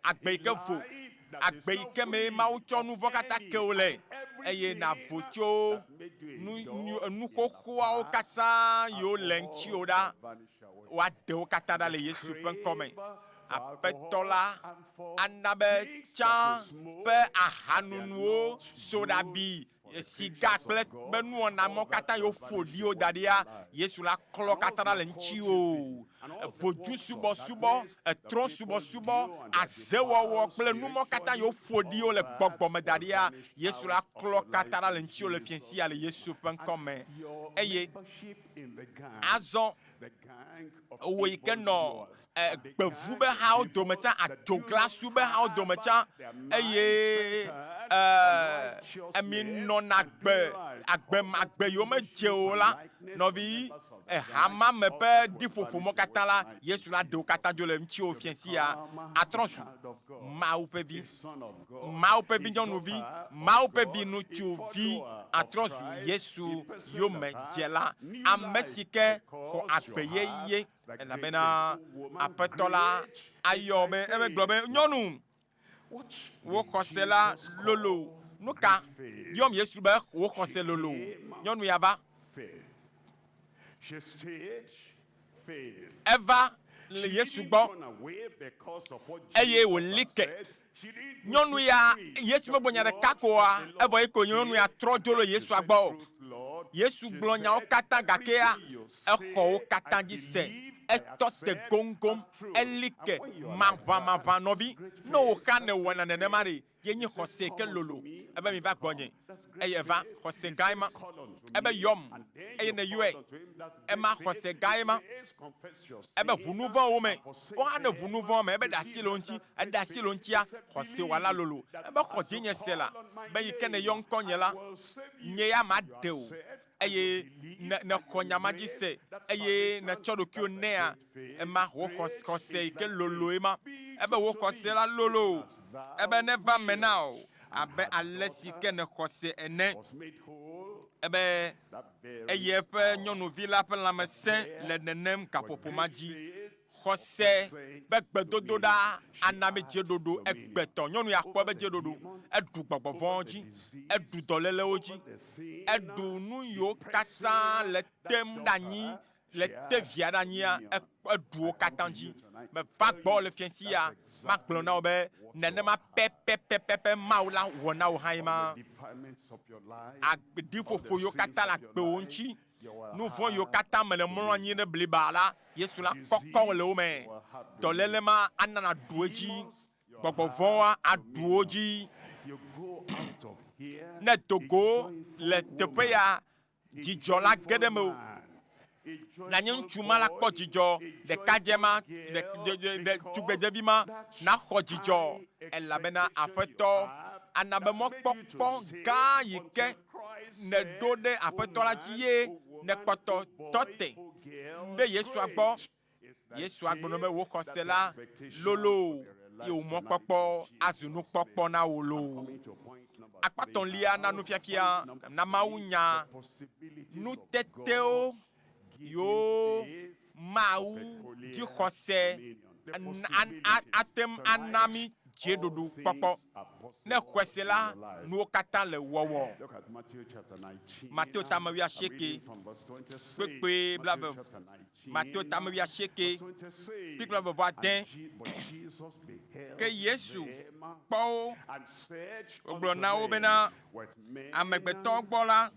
agbe yi ke vo, agbe yi ke mee Mawu tsɔ nu vɔ̃ katã ke wò le, eye nàvo tso nu, nu xoxoawo katã yiwo le ŋutiwò ɖa, woaɖe wo katã ɖa le Yesu ƒe ŋkɔ me. Aƒetɔ la ana be tsã ƒe ahanunuwo, soɖabi, siga kple be nuwɔna mɔ katã yiwo ƒo ɖi wo da ɖia, Yesu la klɔ katã ɖa le ŋutiwò. Vodu subɔsubɔ, etrɔ̃ subɔsubɔ, azewɔwɔ kple numɔ katã yiwo ƒo ɖi wo le gbɔgbɔ me da ɖia, Yesu la klɔ katã ɖa le ŋutiwò le fiẽ sia le Yesu ƒe ŋkɔ me. Eye azɔ wò yi ke nɔ gbevu be hawo dome tsã, adzoglasu be hawo dome tsã, eye emi nɔna agbe agbemagbe yiwo medze o la, nɔvi, eha ma me ƒe ɖiƒoƒo mɔ katã la, Yesu la ɖe wo katã dzo le ŋutiwò fiẽ sia, atrɔ zu Mawu ƒe vi. Mawu ƒe vinyɔnuvi, Mawu ƒe viŋutsuvi atrɔ zu Yesu yomedzela, ame si ke xɔ agbe yeye, elabena Aƒetɔ la ayɔ be, egblɔ be, Nyɔnu, wò xɔse la lolo. Nu ka yɔm Yesu be wò xɔse lolo? Nyɔnu ya va. Eva le Yesu gbɔ eye wòli ke. Nyɔnu ya, Yesu megblɔ nya ɖeka koa, evɔ ye ko nyɔnu ya trɔ dzo le Yesua gbɔ o. Yesu gblɔ nyawo katã gakea, exɔ wo katã dzi se. Etɔ te goŋgoŋ, eli ke maʋamaʋã. Nɔvi, ne wò xa nèwɔna nenema ɖe, ye nyi xɔse ke lolo. Ebe mi va gbɔnye, eye eva, xɔse gã ema. Ebe yɔm, eye nèyɔe, ema xɔse gã ema. Ebe ʋu nu vɔ̃wo me, wohã ne ʋu nu vɔ̃ me, ebe ɖe asi le wo ŋuti, eɖe asi le wo ŋutia, xɔse wɔla lolo. Ebe xɔ dzinye se la, be yi ke nèyɔ ŋkɔnye la, nye ya maɖe wò. Eye ne nèxɔ nya ma dzi se, eye nètsɔ ɖokuiwò nɛa, ema wò xɔse yi ke lolo ema. Ebe wò xɔse la lolo. Ebe neva eme na wò abe ale si ke nèxɔ se ene. Ebe eye eƒe nyɔnuvi la ƒe lãme sẽ le nenem gaƒoƒo ma dzi. Xɔse be gbedodoɖa ana mi dzeɖoɖo egbetɔ. Nyɔnu ya kpɔ ebe dzeɖoɖo. Eɖu gbɔgbɔ vɔ̃wo dzi. Eɖu dɔlélewo dzi. Eɖu nu yiwo katã le tem ɖe anyi, le te via ɖe anyia, eɖu wo katã dzi. Meva gbɔwò le fiẽ sia, magblɔ na wò be nenema pɛpɛpɛpɛ Mawu la wɔ na wò hãe ma. Ɖiƒoƒo yiwo katã le agbewò ŋuti, Nu vɔ̃ yiwo katã me nèmlɔ anyi ɖe bliba la, Yesu la kɔkɔ wò le wo me. Dɔléle ma ana nàɖu edzi. Gbɔgbɔ vɔ̃woa aɖu wo dzi. Ne èdo go le teƒe ya, dzidzɔ la ge ɖe mewò. Nànye ŋutsu ma la kpɔ dzidzɔ, ɖekadze ma, tugbedzevi ma naxɔ dzidzɔ, elabena Aƒetɔ ana be mɔkpɔkpɔ gã yi ke nèɖo ɖe Aƒetɔ la dzi ye nèkpɔtɔ tɔ te ɖe Yesua gbɔ. Yesua gblɔ be wò xɔse la lolo ye wò mɔkpɔkpɔ azu nukpɔkpɔ na wò loo. Akpa etɔ̃lia na nufiafia na mawunya nutetewo yiwo Mawu dzixɔse ate ŋu ana mí dziɖuɖu kpɔkpɔ. Ne èxɔe se la, nuwo katã le wɔwɔ. Mateo tame wuiasieke, kpukpui blave, Mateo tame wuiasieke, kpukpui blave vɔ ade. Ke Yesu kpɔ wo, wògblɔ na wo bena, Amegbetɔ gbɔ la,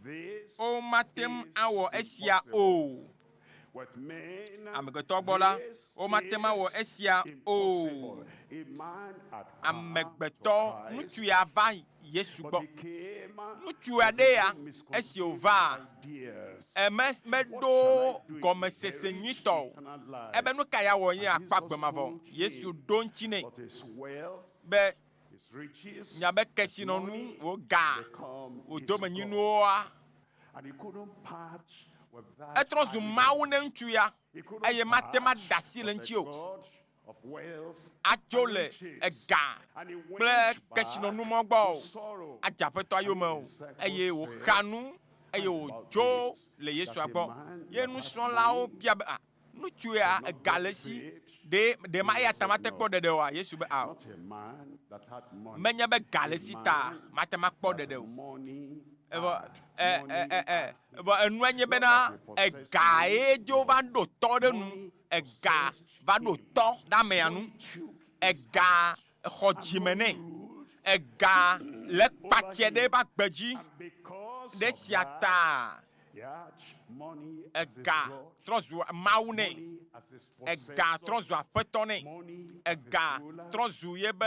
womate ŋu awɔ esia o. Amegbetɔ gbɔ la, womate ŋu awɔ esia o. Amegbetɔ, ŋutsu ya va Yesu gbɔ. Ŋutsu aɖe ya, esi wòvaa, eme meɖo gɔmesese nyuitɔ o. Ebe nu ka yeawɔ ye akpɔ agbe mavɔ? Yesu ɖo eŋuti nɛ be, Miabe kesinɔnu, wò ga, wò domenyinuwoa, etrɔ zu mawu ne ŋutsu ya eye mate ŋu aɖe asi le eŋuti o. Atso le ega kple kesinɔnu mɔ gbɔ o, adze Aƒetɔa yome o, eye wòxa nu eye wòdzo le Yesua gbɔ. Ye nusrɔ̃lawo bia be, Ŋutsu ya ega le esi, ɖe ɖe ma eya ta mate kpɔ ɖeɖe oa? Yesu be, Ao. Menye be ga le esi ta mate ŋu akpɔ ɖeɖe o. Evɔ e, e, e, e, evɔ enua nye bena egae dzo va ɖo tɔ ɖe nu. Ega va ɖo tɔ ɖe amea nu. Ega xɔ dzime nɛ. Ega le kpatse ɖe eƒe agbe dzi. Ɖe esia ta Ega trɔ zu Mawu nɛ. Ega trɔ zu aƒetɔ nɛ. Ega trɔ zu yebe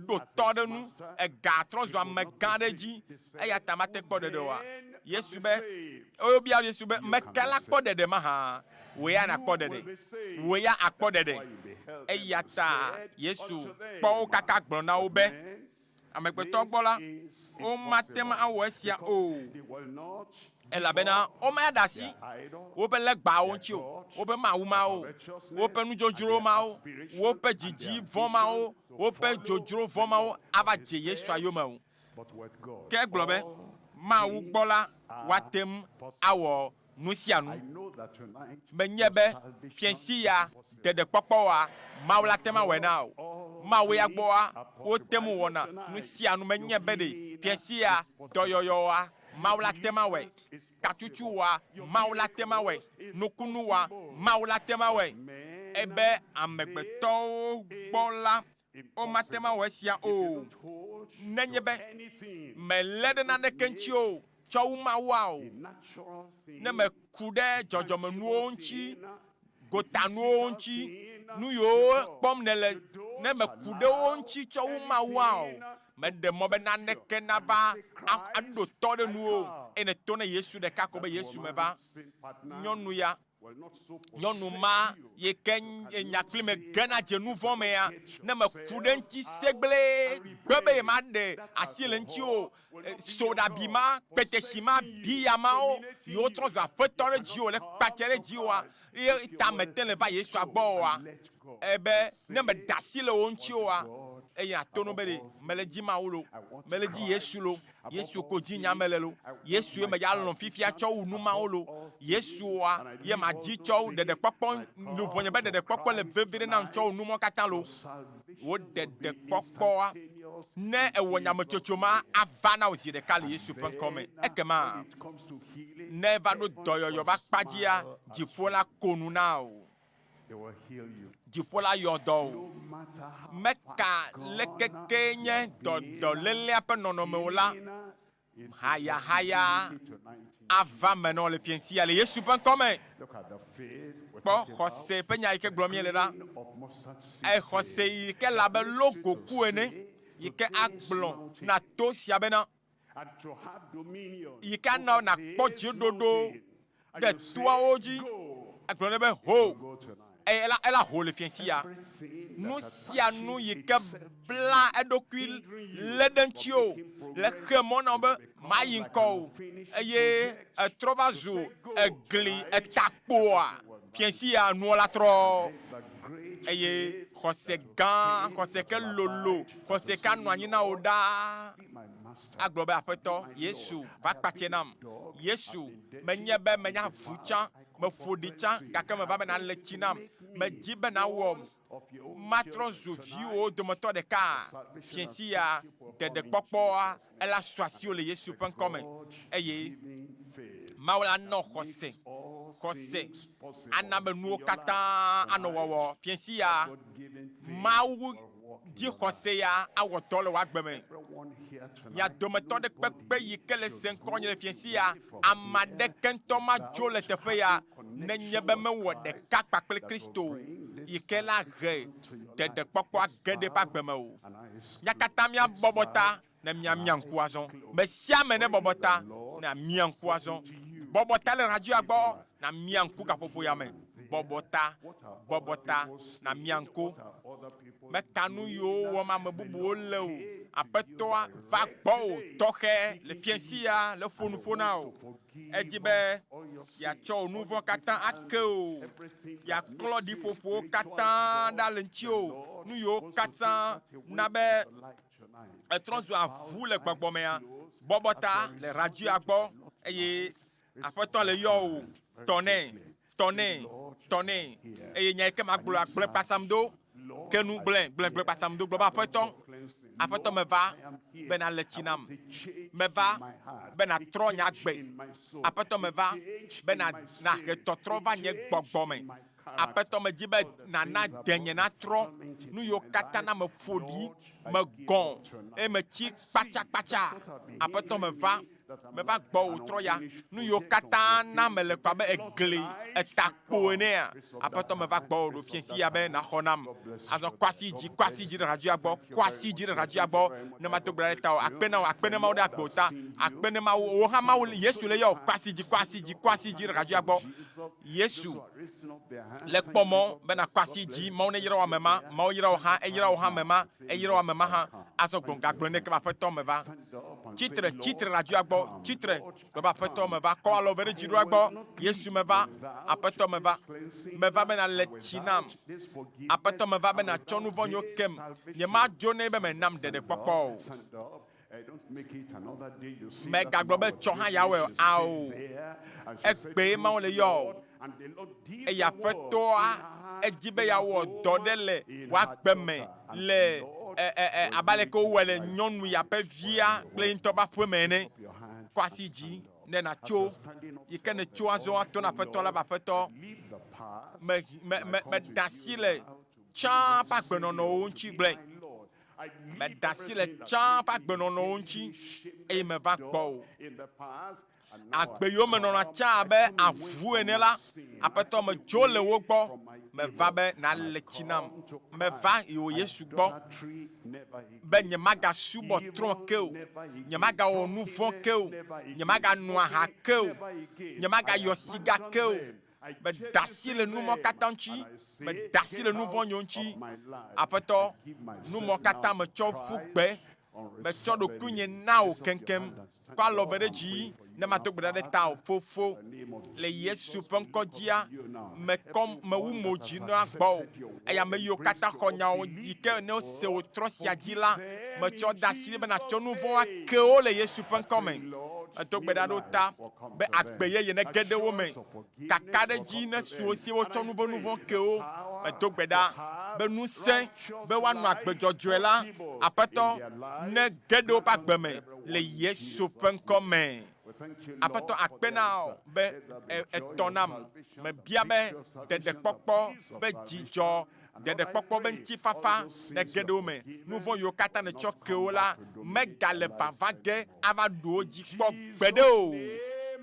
ɖo tɔ ɖe nu. Ega trɔ zu amegã ɖe dzi. Eya ta mate kpɔ ɖeɖe oa? Yesu be, wobia Yesu be, meka la kpɔ ɖeɖe mahã? Wò ya nàkpɔ ɖeɖe. Wò ya àkpɔ ɖeɖe. Eya ta Yesu kpɔ wo kaka gblɔ na wo be, Amegbetɔ gbɔ la, womate ŋu awɔ esia o, elabena womaɖe asi woƒe legbawo ŋuti o, woƒe mawu mawo, woƒe nudzodzro mawo, woƒe didi vɔ̃ mawo, woƒe dzodzro vɔ̃ mawo ava dze Yesua yome o. Ke egblɔ be, Mawu gbɔ la, woate ŋu awɔ nu sia nu. Menye be fiẽsi ya ɖeɖekpɔkpɔ oa, Mawu la te ŋu awɔe na wò. Mawu ya gbɔa, wote ŋu wɔna nu sia nu. Menye be ɖe fiẽsi ya dɔyɔyɔ oa, Mawu la te ŋu awɔe. Katutu oa, Mawu la te ŋu awɔe. Nukunu oa, Mawu la te ŋu awɔe. Ebe amegbetɔwo gbɔ la, womate ŋu awɔ esia o, nenye be mèlé ɖe naneke ŋuti o tsɔ wu Mawua o. Ne mèku ɖe dzɔdzɔmenuwo ŋuti, gotanuwo ŋuti, nu yiwo kpɔm nèle, ne mèku ɖe wo ŋuti tsɔ wu Mawua o, meɖe mɔ be naneke nava aɖo tɔ ɖe nuwò o, eye nèto na Yesu ɖeka ko be, Yesu, meva. Nyɔnu ya Nyɔnu ma yi ke nya kpli me gena dze nu vɔ̃ mea, ne meku ɖe eŋuti segble gbe be yemaɖe asi le eŋuti o, soɖabi ma, kpetesi ma, biya mawo yi wotrɔ zu aƒetɔ ɖe dziwò le kpatse ɖe dziwòa, ye ta mete le va Yesua gbɔ oa? Ebe ne meɖe asi le wo ŋuti oa, eye ato no be ɖe mele dzi Mawu lo, mele dzi Yesu lo. Yesu ko dzi nya mele lo. Yesu ye medza lɔ̃ fifia tsɔ wu nu mawo lo. Yesua ye madzi tsɔ wu ɖeɖekpɔkpɔ, luʋɔnye be ɖeɖekpɔkpɔ le veviɖe nam tsɔ wu numɔ katã lo. Wò ɖeɖekpɔkpɔa, ne èwɔ nyametsotso ma, ava na wò zi ɖeka le Yesu ƒe ŋkɔ me. Ekema ne eva ɖo dɔyɔyɔ ƒe akpa dzia, dziƒo la ko nu na wò. Dziƒo la yɔ dɔ o. Meka lekekee nye dɔlélea ƒe nɔnɔme o la, hayahaya ava me nɔ le fiẽ sia le Yesu ƒe ŋkɔ me. Kpɔ xɔse ƒe nya yi ke gblɔm míele ɖa. Xɔse yi ke le abe logoku ene yi ke agblɔ na to sia bena, yi ke ana nàkpɔ dziɖoɖo ɖe toawo dzi. Egblɔ nɛ be, Ho! Eye ela, ela ho le fiẽ sia. Nu sia nu yi ke bla eɖokui lé ɖe ŋutiwò le xe mɔ na wò be màyi ŋkɔ o, eye etrɔ va zu egli etakpoa, fiẽ sia nua la trɔ. Eye xɔse gã, xɔse ke lolo, xɔse ke anɔ anyi na wò ɖaa. Agblɔ be, Aƒetɔ Yesu, va kpatse nam. Yesu, menye be menye avu tsã, meƒo ɖi tsã, gake meva be nàle tsi nam. Medi be nàwɔm matrɔ zu viwòwo dometɔ ɖeka. Fiẽ sia, ɖeɖekpɔkpɔa, ela su asiwò le Yesu ƒe ŋkɔ me. Eye Mawu la nɔ xɔse, xɔse ana be nuwo katã anɔ wɔwɔ. Fiẽ sia, Mawu dzi xɔse ya awɔ dɔ le wò agbe me. Mia dometɔ ɖe kpekpe yi ke le se ŋkɔ nye le fiẽ sia, ame aɖeke ŋutɔ madzo le teƒe ya nenye be mewɔ ɖeka kpakple Kristo yi ke la he ɖeɖekpɔkpɔ age ɖe eƒe agbe me o. Mía katã míabɔbɔ ta ne míamia ŋku azɔ. Me sia ame nebɔbɔ ta ne amia ŋku azɔ. Bɔbɔ ta le radioa gbɔ nàmia ŋku gaƒoƒo ya me. Bɔbɔ ta, bɔbɔ ta nàmia ŋku. Meka nu yiwo wɔm ame bubuwo le o. Aƒetɔa va gbɔwò tɔxɛ le fiẽsi ya le ƒo nuƒo na wò. Edi be yeatsɔ wò nu vɔ̃ katã ake wò, yeaklɔ ɖiƒoƒowo katã ɖa le ŋutiwò, nu yiwo katã na be ètrɔ zu avu le gbɔgbɔ mea. Bɔbɔ ta le radioa gbɔ eye Aƒetɔ le yɔ wò, tɔ nɛ, tɔ nɛ, tɔ nɛ. Eye nya yi ke magblɔ agblɔe kpasam do, ke nu gblẽ, gblẽ, gblẽ kpasam do, gblɔ be, Aƒetɔ, Aƒetɔ meva be nàle tsi nam. Meva be nàtrɔ nye agbe. Aƒetɔ meva be nàhe tɔtrɔ va nye gbɔgbɔ me. Aƒetɔ medi be nàna denye natrɔ. Nu yiwo katã na meƒo ɖi, megɔ̃ eye metsi kpatsakpatsa. Aƒetɔ meva Meva gbɔwò trɔ ya. Nu yiwo katã na mele kɔ abe egli, etakpo enea, Aƒetɔ, meva gbɔwò ɖo fiẽ sia be nàxɔ nam. Azɔ kɔ asi dzi, kɔ asi dzi ɖe radioa gbɔ, kɔ asi dzi ɖe radioa gbɔ ne mado gbe ɖa ɖe tawò. Akpe na wò, akpe ne Mawu ɖe agbe wò ta. Akpe ne Mawu, wò hã Mawu, Yesu le yɔ wò. Kɔ asi dzi, kɔ asi dzi, kɔ asi dzi ɖe radioa gbɔ. Yesu le kpɔ mɔ be nàkɔ asi dzi. Mawu neyra wò ame ma. Mawu yra wò hã, eyra wò hã ame ma, eyra wò ame ma hã. Azɔ gblɔ, gagblɔe nɛ ke be, Aƒetɔ, meva. Tsitre, tsitre le adzɔa gbɔ, tsitre, gblɔ be, Aƒetɔ, meva. Kɔ alɔ ve ɖe dziɖoa gbɔ, Yesu, meva. Aƒetɔ, meva. Meva be nàle tsi nam. Aƒetɔ, meva be nàtsɔ nu vɔ̃ nyewo kem. Nyemadzo nɛ be mènam ɖeɖekpɔkpɔ o. Mègagblɔ be tsɔ hã yeawɔe o. Ao. Egbee Mawu le yɔ wò. Eye Aƒetɔa edi be yeawɔ dɔ ɖe le wò agbe me le abe aleke wowɔe le nyɔnu ya ƒe via kple ye ŋutɔ ƒe aƒe me ene. Kɔ asi dzi ne nàtso. Yi ke nètso azɔ ato na Aƒetɔ la be, Aƒetɔ, me, me, me, meɖe asi le tsã ƒe agbenɔnɔwo ŋuti gblɔe. Meɖe asi le tsã ƒe agbenɔnɔwo ŋuti eye meva gbɔwò. Agbe yiwo menɔna tsã abe avu ene la, Aƒetɔ, medzo le wo gbɔ. Meva be nàle tsi nam. Meva yi wò Yesu gbɔ be nyemagasubɔ trɔ̃ ke o, nyemagawɔ nu vɔ̃ ke o, nyemagano aha ke o, nyemagayɔ siga ke o. Meɖe asi le nu mɔ katã ŋuti. Meɖe asi le nu vɔ̃ nyewo ŋuti. Aƒetɔ, nu mɔ katã metsɔ ƒu gbe. Metsɔ ɖokuinye na wò keŋkeŋ. Kɔ alɔ ve ɖe dzi ne mado gbe ɖa ɖe tawò, Fofo. Le Yesu ƒe ŋkɔ dzia, mekɔ, mewu mo dzi na gbɔwò. Eye ame yiwo katã xɔ nyawo yi ke ne wose wò trɔ sia dzi la, metsɔ de asi ɖi be nàtsɔ nu vɔ̃ ake wo le Yesu ƒe ŋkɔ me. Medo gbe ɖa ɖe wo ta be agbe yeye nege ɖe wo me. Kakaɖedzi nesu wo si wotsɔ nu ƒe nu vɔ̃ ke wo. Medo gbe ɖa be ŋusẽ be woanɔ agbe dzɔdzɔe la, Aƒetɔ, nege ɖe woƒe agbe me le Yesu ƒe ŋkɔ me. Aƒetɔ, akpe na wò be ètɔ nam. Mebia be ɖeɖekpɔkpɔ, be dzidzɔ, ɖeɖekpɔkpɔ be ŋutifafa nege ɖe wo me. Nu vɔ̃ yiwo katã nètsɔ ke wo la megale vava ge ava ɖu wo dzi kpɔ gbeɖe o.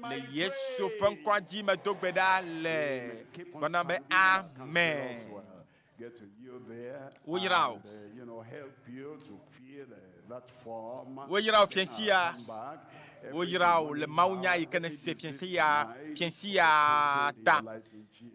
Le Yesu ƒe ŋkɔa dzi medo gbe ɖa le gblɔ nam be, Amen. Woyra wò. Woyra wò fiẽsi ya. Woyra wò le mawunya yi ke nèse fiẽsi ya, fiẽsi ya ta.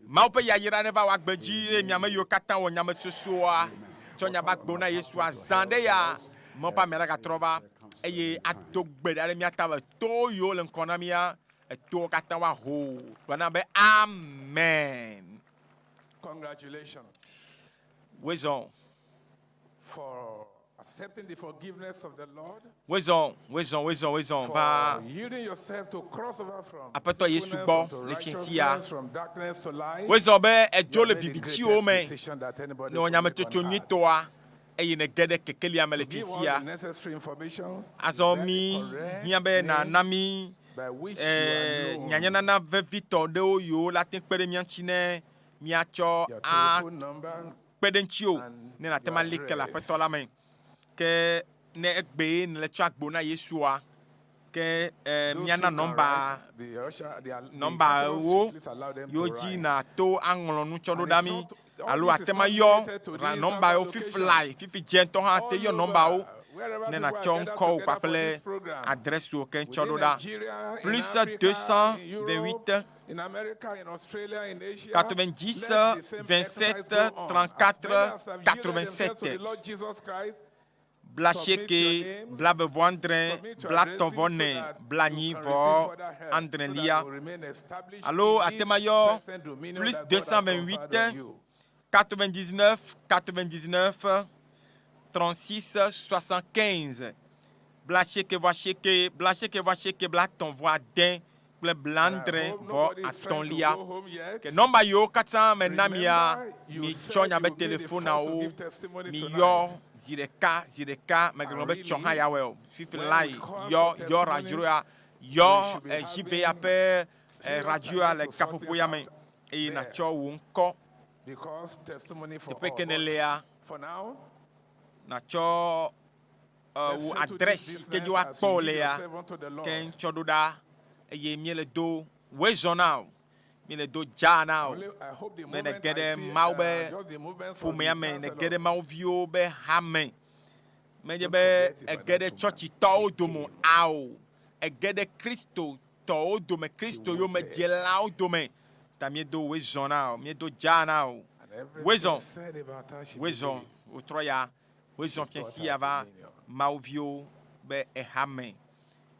Mawu ƒe yayra neva wò agbe dzi eye mi ame yiwo katã wɔ nyamesosoa tsɔ nya be agbewo na Yesua zã ɖe ya. Mawu ƒe ame la gatrɔ va eye ado gbe ɖa ɖe mía ta be to yiwo le ŋkɔ na mía, etowo katã woaho. Gblɔ na be Amen. Congratulations. Wezɔn. For accepting the forgiveness of the Lord. Wezɔn, wezɔn, wezɔn, wezɔn va For yielding yourself to cross over from Aƒetɔ Yesu sinfulness gbɔ unto le fiẽ sia. righteousness, from darkness to light. Wezɔn be edzo You le have made the vivitiwo greatest me decision that anybody ne wɔ could make on nyametsotso earth. nyuitɔa eye nège ɖe kekelia me le Give fiẽ all sia. the necessary information, Azɔ the mí very correct hiã be name nàna mí by which you are eh, known. nyanyanana vevitɔ ɖewo yiwo la te kpe ɖe mía ŋuti ne míatsɔ Your a telephone number kpe ɖe ŋutiwò and ne nàte your ŋu ali ke le address. Aƒetɔ la me. Ke ne egbee nèle tsɔ agbo na Yesua, ke eh, Those who míana can nɔmba write, the usher, the nɔmba ushers ewo should please allow them yiwo to dzi write. nàto aŋlɔ nu tsɔ ɖo And ɖa it's mí not, all alo this is ate ŋu not ayɔ limited to ra this nɔmba other yiwo fifi location. lae fifi dze ŋutɔ hã te All yɔ nɔmbawo over, wherever ne people are nàtsɔ gathered ŋkɔwò together for kpakple this program, adrɛsiwò keŋ tsɔ ɖo within ɖa. Nigeria, in Plus Africa, in Europe, 228 in America, in Australia, in Asia, 90 let the same 27 exercise go on. As many 34 as have yielded themselves to 87. the Lord Jesus Christ, Submit Blaasieke, your names, blaeve-vɔ-adre, submit your addresses so blatɔ̃-vɔ-ene, that you blanyi can vɔ receive further help, so that adrelia. you will remain established Alo in ate this ma yɔ present dominion plus that God has conferred 228 on you. 99 99 36 75 blaasieke vɔ asieke blaasieke vɔ asieke blatɔ̃ vɔ ade kple And I blaadre hope vɔ nobody is trying to atɔ̃lia. go home yet. Ke nɔmba yiwo katã me na mia, Remember, you mitsɔ said nya you be will be the first to telefonawo, give testimony miyɔ tonight. zi ɖeka zi ɖeka megblɔ And be tsɔ hã really, ya wɔe o. Fifi when lae we come yɔ for yɔ testimonies, radioa we yɔ should be eh, ya having ƒe eh, serious radioa time le to sort kaƒoƒo things ya me out eye there natsɔ wò ŋkɔ because testimony for teƒe all. ke But nelea for now, natsɔ eh, let's wò settle this adresi yi ke dzi business as woakpɔ you wò give lea yourself unto the ke Lord. ŋtsɔ ɖo ɖa eye míele do woe zɔ na o míele do dzaa na o Only I hope the be moment nege I ɖe see Mawu be just the movements of ƒomea the me nege ɖe counselors, Mawu viwo be hame menye don't be forget about ege that ɖe woman. tsɔtsitɔwo She dome came. ao ege ɖe kristotɔwo dome She kristo waited. yomedzelawo dome ta míedo woe zɔ na o míedo dzaa na o And woe everything zɔ said about her, she woe zɔ believed. wòtrɔ ya woe She zɔ got fiasi her ya va dominion. Mawu viwo be ehame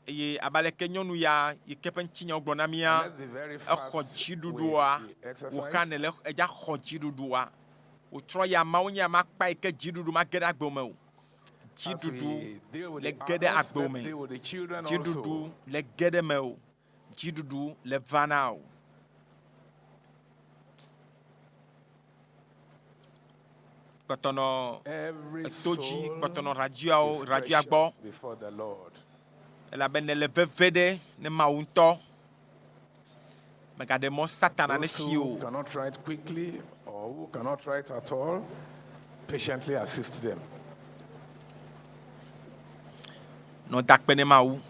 eye abe aleke nyɔnu ya yi ke ƒe ŋutinyawo gblɔ na And mía let's be very exɔ fast with dziɖuɖua the wò hã exercise. nele edza xɔ dziɖuɖua wòtrɔ ya Mawu nye ame akpa yi ke dziɖuɖu mage ɖe agbe me o As dziɖuɖu we deal with le the ge ɖe adults, agbe let's me deal with the children dziɖuɖu also. le ge ɖe me o dziɖuɖu le va na o kpɔtɔ nɔ Every eto dzi soul kpɔtɔ nɔ radioawo is radioa gbɔ precious before the Lord. elabe nele veve ɖe ne Mawu ŋutɔ megaɖe mɔ Satana ne Those fi who o cannot write quickly or who cannot write at all, patiently assist them. Nɔ dakpe ne Mawu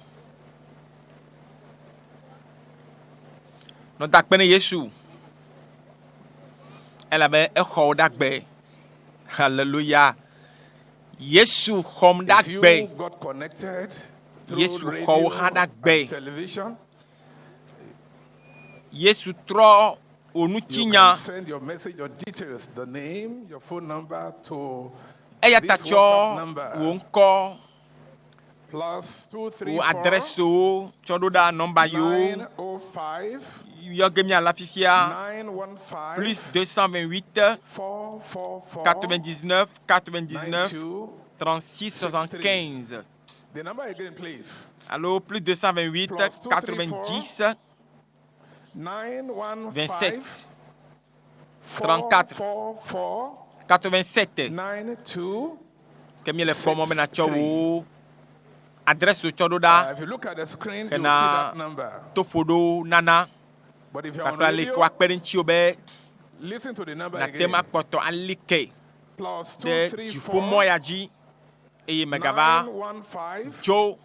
nɔ dakpe ne Yesu elabe exɔ wò ɖe agbe hallelujah Yesu xɔm ɖe If you agbe got connected through Yesu xɔ wò hã radio ɖe agbe and television, Yesu trɔ wò you ŋutinya can send your message, your details, the name, your phone number to eya ta this tsɔ WhatsApp wò number ŋkɔ plus two wò three four adrɛsiwo tsɔ ɖo ɖa nɔmba yiwo 905 yɔ ge míala fifia 915 plus 228 444 99 99 92 36 63. 75 The number again, please. alo plus 228 Plus 234 90 915 27 34 444 87 92 ke míele kpɔ mɔ be natsɔ 63. wò adrɛsiwo tsɔ ɖo ɖa If you look at the screen, you will see hena that number. toƒoɖo nana But if you're on kpakple ale yi ke radio, woakpe ɖe ŋutiwò be listen to the number nàte ŋu again. akpɔtɔ ali ke Plus ɖe dziƒomɔ 234 ya dzi eye mègava 915 tso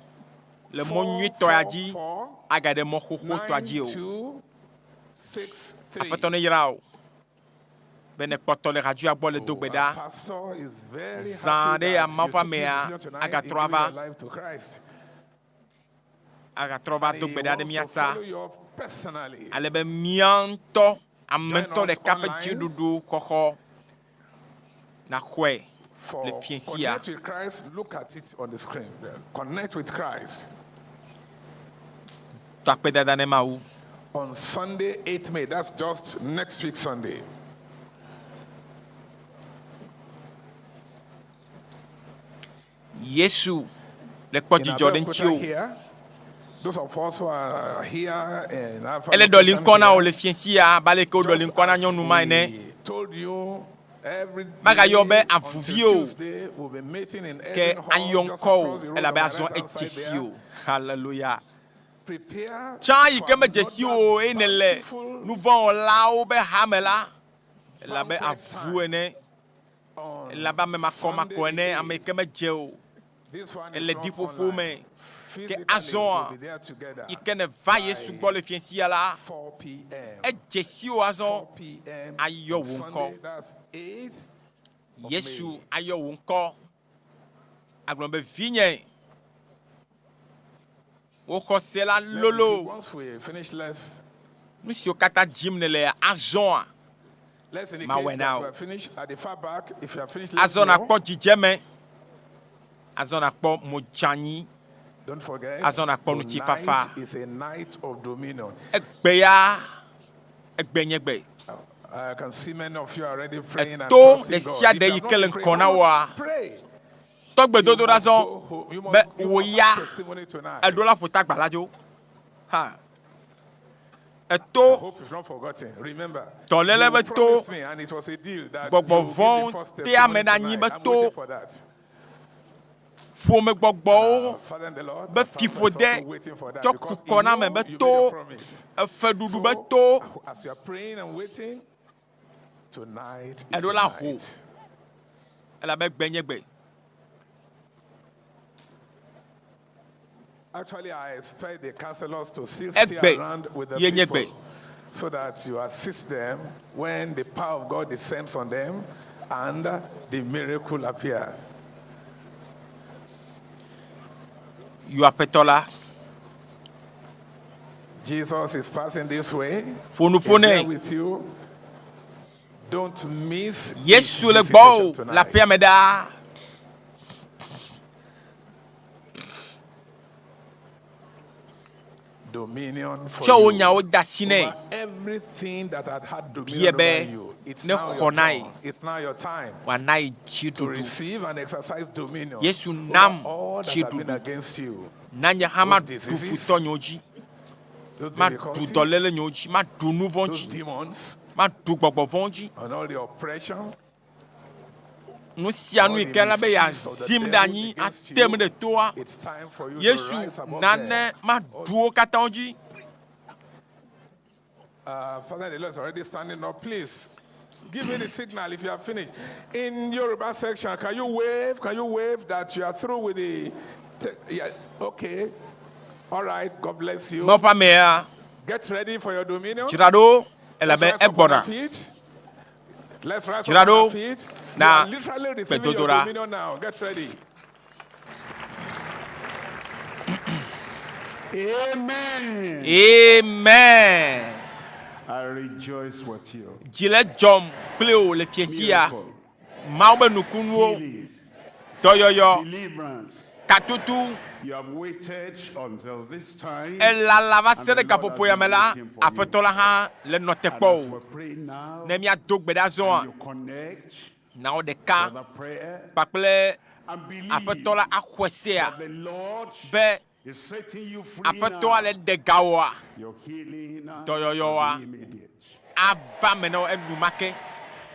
le mɔ nyuitɔ ya dzi 444 agaɖe mɔ xoxotɔa dzi o. 9263. Aƒetɔ ne yra o be nekpɔtɔ le radioa gbɔ le do Oh, gbe our ɖa. pastor is very Zã happy ɖe ya that Mawu you ƒe took this amea decision tonight in agatrɔ giving ava your life to Christ. agatrɔ va And do he gbe ɖa ɖe wants mía to ta follow you up personally. ale be mía ŋutɔ ame Join ŋutɔ us ɖeka ƒe online dziɖuɖu xɔxɔ naxɔe le for fiẽ sia. Connect with Christ. Look at it on the screen. there. Connect with Christ. Tɔ akpedada ne Mawu. On Sunday, 8th May. That's just next week, Sunday. Yesu le kpɔ In dzidzɔ ɖe Abeokuta ŋuti o. here, those of us who are here in Alpha Ele ɖɔli location ŋkɔ na wò here, le fiẽ sia abe ale ke woɖɔli just ŋkɔ na as nyɔnu ma ene. we told you every Magayɔ be day avuvi until o Tuesday, we'll be meeting in ke Eden Hall ayɔ just ŋkɔ o across the road elabe on my azɔ right hand edze side si there. o. Hallelujah. Prepare Tsã yi for ke medze si o another eye nele bountiful nuvɔ̃wɔlawo be hame la elabe banquet avu time ene on elabe ame Sunday makɔmakɔ the ene ame yi 8th. ke medze o This one ele is not ɖiƒoƒo online. me. Ke Physically, azɔa we'll be there together yi ke neva Yesu by gbɔ le fiẽ sia la 4 p.m. edze si o azɔ 4 p.m. ayɔ on wò ŋkɔ. Sunday, that's 8th of Yesu May. ayɔ wò ŋkɔ agblɔ be vinye wò xɔse la Let me lolo. once we finish, let's Nu siwo katã dzim nèle azɔa let's mawɔe indicate na that we wò. are finished at the far back. If you are finished, let Azɔ me know. nakpɔ dzidzeme. Azɔ nakpɔ modzanyi. Don't forget, Azɔ nakpɔ ŋutifafa. tonight is a night of dominion. Egbe ya, egbe nye gbe. I can see many of you are already praying and Eto trusting ɖe God. sia If ɖe you yi have ke not le been ŋkɔ praying, na woa, pray. tɔ gbedodoɖa You zɔ must go home. You must- be you wò must ya have testimony tonight. eɖo la ƒota gba la dzo. Ha. I Eto hope you've not forgotten. Remember, Dɔléle you be to promised me and it was a deal that you gbɔgbɔ will give vɔ̃wo the first tea testimony ame ɖe anyi tonight. be I'm to waiting for that. ƒomegbɔgbɔwo Father in the Lord, be my family is fiƒode also waiting for that tsɔ because kukɔ he na ame knew be you to made a promise. efeɖuɖu be So, to as you are praying and waiting, tonight is Eɖo the la ho. night. elabe gbe nye gbe. Actually, I expect the counselors to still stay Egbe around with the ye nye people gbe. so that you assist them when the power of God descends on them and the miracle appears. Yɔ aƒetɔ la. Jesus is passing this way. Ƒo nu He's ƒo there nɛ. with you. Don't miss his Yesu le visitation gbɔwò le tonight. aƒea me ɖaa. Dominion for Tsɔ wò you. nyawo de asi nɛ. Over everything that had had Bia dominion be over you. It's ne now your xɔ na ye. turn. It's now your time Wòana ye to dziɖuɖu. receive and exercise dominion Yesu over nam all that have been dziɖuɖu. against you. Na nye hã maɖu Those diseases, futɔ nyewo dzi. those Maɖu difficulties, dɔléle nyewo dzi. Maɖu nu vɔ̃ those dzi. demons, Maɖu gbɔgbɔ vɔ̃ dzi. and all the oppression, Nu sia nu yi ke la be yeazim ɖe anyi atem ɖe toa. it's time for you to Yesu rise above nane them. maɖu wo katã dzi. Father, the Lord is already standing up. Please give me the signal if you are finished. In Yoruba section, can you wave? Can you wave that you are through with the? Yeah, okay. All right. God bless you. Mawu ƒe amea Get ready for your dominion. dzra ɖo Let's elabe rise up on our egbɔna. feet. Let's rise Dzra up on our ɖo feet. You na are literally receiving your gbedodoɖa. dominion now. Get ready. Amen. Amen. I rejoice with you. Dzi le dzɔm kpli wò le fiasia. Miracle, Mawu be nukunuwo, healing, dɔyɔyɔ, deliverance. katutu, You have waited until this time. elala va And se the ɖe Lord gaƒoƒo has ya me been la, waiting for you. Aƒetɔ la hã le nɔ te And kpɔ as o. we pray now, Ne míado gbe ɖa zɔa, and you connect na wò ɖeka for the prayer kpakple and believe Aƒetɔ la axɔe sea that the Lord be is setting you free Aƒetɔa now. le ɖe gawòa, Your healing dɔyɔyɔa will be immediate. ava me na wò enumake.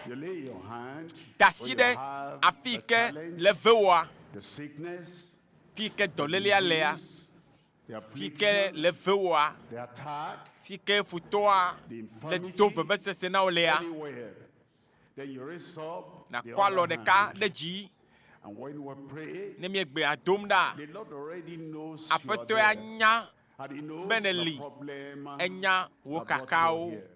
You lay your hand Da asi where ɖe you have afi yi the ke challenge, le vewòa, the sickness, fi yi ke dɔlélea lea, disease, the fi yi ke affliction, le vewòa, the attack, fi yi ke futɔa the le infirmity, do vevesese na wò lea, anywhere. Then you raise up the nàkɔ alɔ other ɖeka hand. ɖe dzi. And when we pray, Ne míegbea dom ɖa, the Lord already knows you are Aƒetɔa there. nya And he knows be the nèli. problem Enya wò that brought you kakawo. here.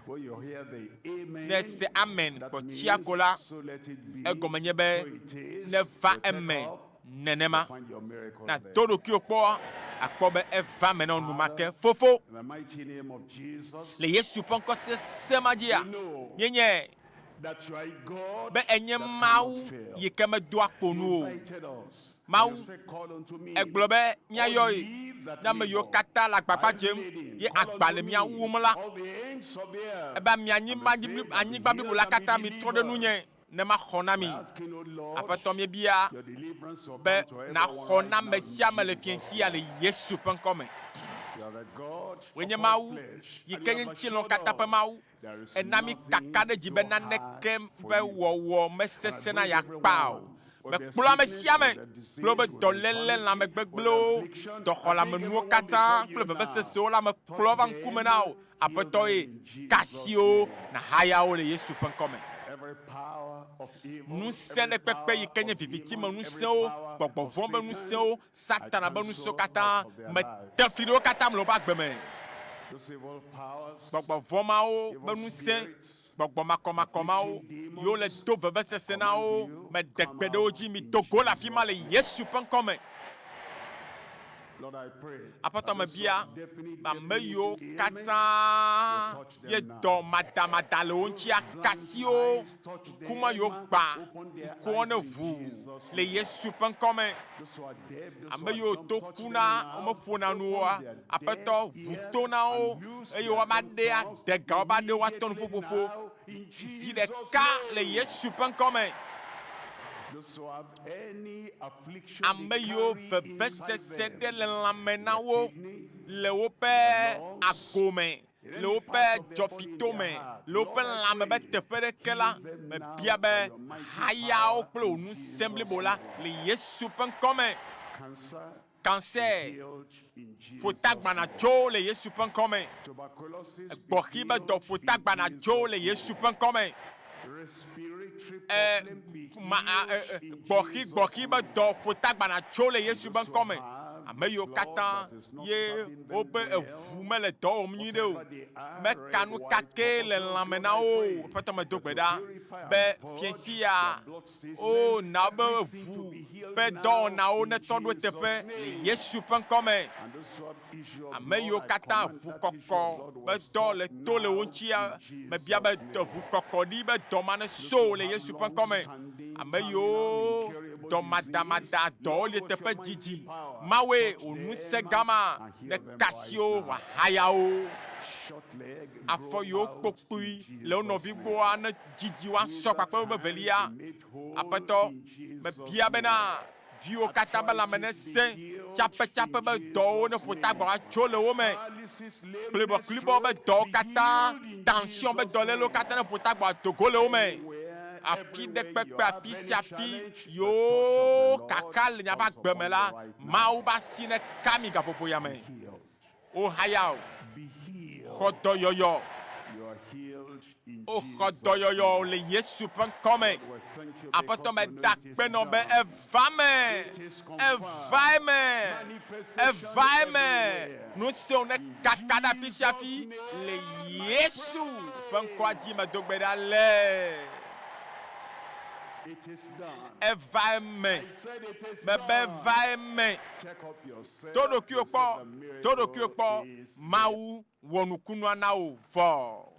When you hear the amen, Ne ese amen that kpɔ means tsia ko la, so let it be, egɔme nye be so it is. neva You take eme up, nenema. you find your miracle Na there. do ɖokuiwò kpɔ, akpɔ be eva eme na wò enumake. Fofo, In the mighty name of Jesus, le Yesu ƒe ŋkɔ sesẽ ma dzia, we know míenye that you are a God be enye that cannot Mawu fail. yi ke medoa kpo nu You o. invited us. Mawu, You said, "Call unto me." egblɔ be All míayɔ ye ye that ne ame yiwo labor, katã le agbagba I dzem laden, ye call agba unto le mía me, wum la, all the ends of the earth, ebe mi and the anyigba saved dzi shall be anyigba blibo healed la and be katã mitrɔ ɖe delivered. nunye ne maxɔ na mi. We are asking, O Lord, Aƒetɔ míebia your deliverance will be come to everyone nàxɔ right na now ame in sia ame le Jesus' fiẽ sia le Yesu ƒe ŋkɔ me. You are the God Wòe nye of all Mawu flesh, yi and ke you nye have ŋutilã assured katã ƒe us Mawu. there is Ena mí nothing kaka ɖe dzi be too hard naneke for ƒe you. wɔwɔ And I mesesẽ na bring yeakpa o. everyone with their Mekplɔ ame sickness, sia ame with their disease, kple woƒe with their dɔléle, infirmity, with lãmegbegblẽwo, their affliction. I bring dɔxɔlamenuwo everyone katã before kple you now. vevesesewo la, mekplɔ Touch va ŋkume them, na wò. heal Aƒetɔ them ye, in Jesus' ka asi wo, name. nàhaya wo le Yesu ƒe ŋkɔ me. Every power of evil, Ŋusẽ every ɖe kpekpe yi power ke nye of viviti me demon, every ŋusẽwo, power gbɔgbɔ of vɔ̃ be Satan, ŋusẽwo, I Satana be ŋusẽwo cancel katã, out of their mete lives. fli ɖe wo katã me le woƒe agbe me. Those evil powers, Gbɔgbɔ vɔ̃ mawo be evil ŋusẽ, spirits, gbɔgbɔ makɔmakɔ mawo, afflicting yiwo le demons, do I vevesese na command wo, you, meɖe come gbe ɖe wo out dzi, in mido go le afi ma Jesus' le name. Yesu ƒe ŋkɔ me. Aƒetɔ mebia be ame yiwo katã ye dɔ madamada le wo ŋutia kasi wo ŋkume yiwo gbã ŋkuwo ne ʋu le Yesu ƒe ŋkɔ me. Ame yiwo to ku na womeƒona nu oa, Aƒetɔ ʋu to na wo eye woava ɖea ɖe ga woava ɖe woatɔ nuƒoƒoƒo zi ɖeka le Yesu ƒe ŋkɔ me. Ame yiwo vevesese ɖe le lãme na wo le woƒe ago me, le woƒe dzɔfito me, le woƒe lãme be teƒe ɖeke la, mebia be haya wo kple wò ŋusẽ blibo la le Yesu ƒe ŋkɔ me. Cancer, ƒotagbana tso le Yesu ƒe ŋkɔ me. Gbɔxi be dɔ ƒotagbana tso le Yesu ƒe ŋkɔ me. E, ma, e, e, gbɔxi gbɔxi be dɔ ƒotagbana tso le Yesu ƒe ŋkɔ me. Ame yiwo katã ye wobe eʋu mele dɔ wɔm nyuie ɖe o, meka nu ka kee le lãme na wo o. Aƒetɔ medo gbe ɖa be fiẽsi ya O, na be ʋu ƒe dɔwɔnawo netɔ ɖo eteƒe le Yesu ƒe ŋkɔ me. Ame yiwo katã ʋu kɔkɔ be dɔ le to le wo ŋutia, mebia be ʋu kɔkɔ ɖi be dɔ ma neso le Yesu ƒe ŋkɔ me. Ame yiwo dɔ madamada dɔwo li eteƒe didi, Mawue wò ŋusẽ gã ma neka asi wo wòahaya wo. Afɔ yiwo kpokpui le wo nɔvi gbɔa ne didi woasɔ kpakple woƒe velia. Aƒetɔ, mebia bena viwò katã be lãme nesẽ, tsaƒetsaƒe be dɔwo neƒo tagbɔ atso le wo me, klibɔklibɔ be dɔwo katã, tension be dɔlélewo katã neƒo tagbɔ ado go le wo me. Afi ɖe kpekpe, afi sia afi yiwo kaka le miaƒe agbe me la, Mawu be asi neka mi gaƒoƒo ya me. Wohaya o. Xɔ dɔyɔyɔ. Woxɔ dɔyɔyɔ le Yesu ƒe ŋkɔ me. Aƒetɔ meda akpe nɔ be eva me. Eva eme. Eva eme. Ŋusẽwo nekaka ɖe afi sia afi le Yesu ƒe ŋkɔa dzi medo gbe ɖa le. Eva eme. Mebe eva eme. Do ɖokuiwò kpɔ, do ɖokuiwò kpɔ, Mawu wɔ nukunua na wò vɔ.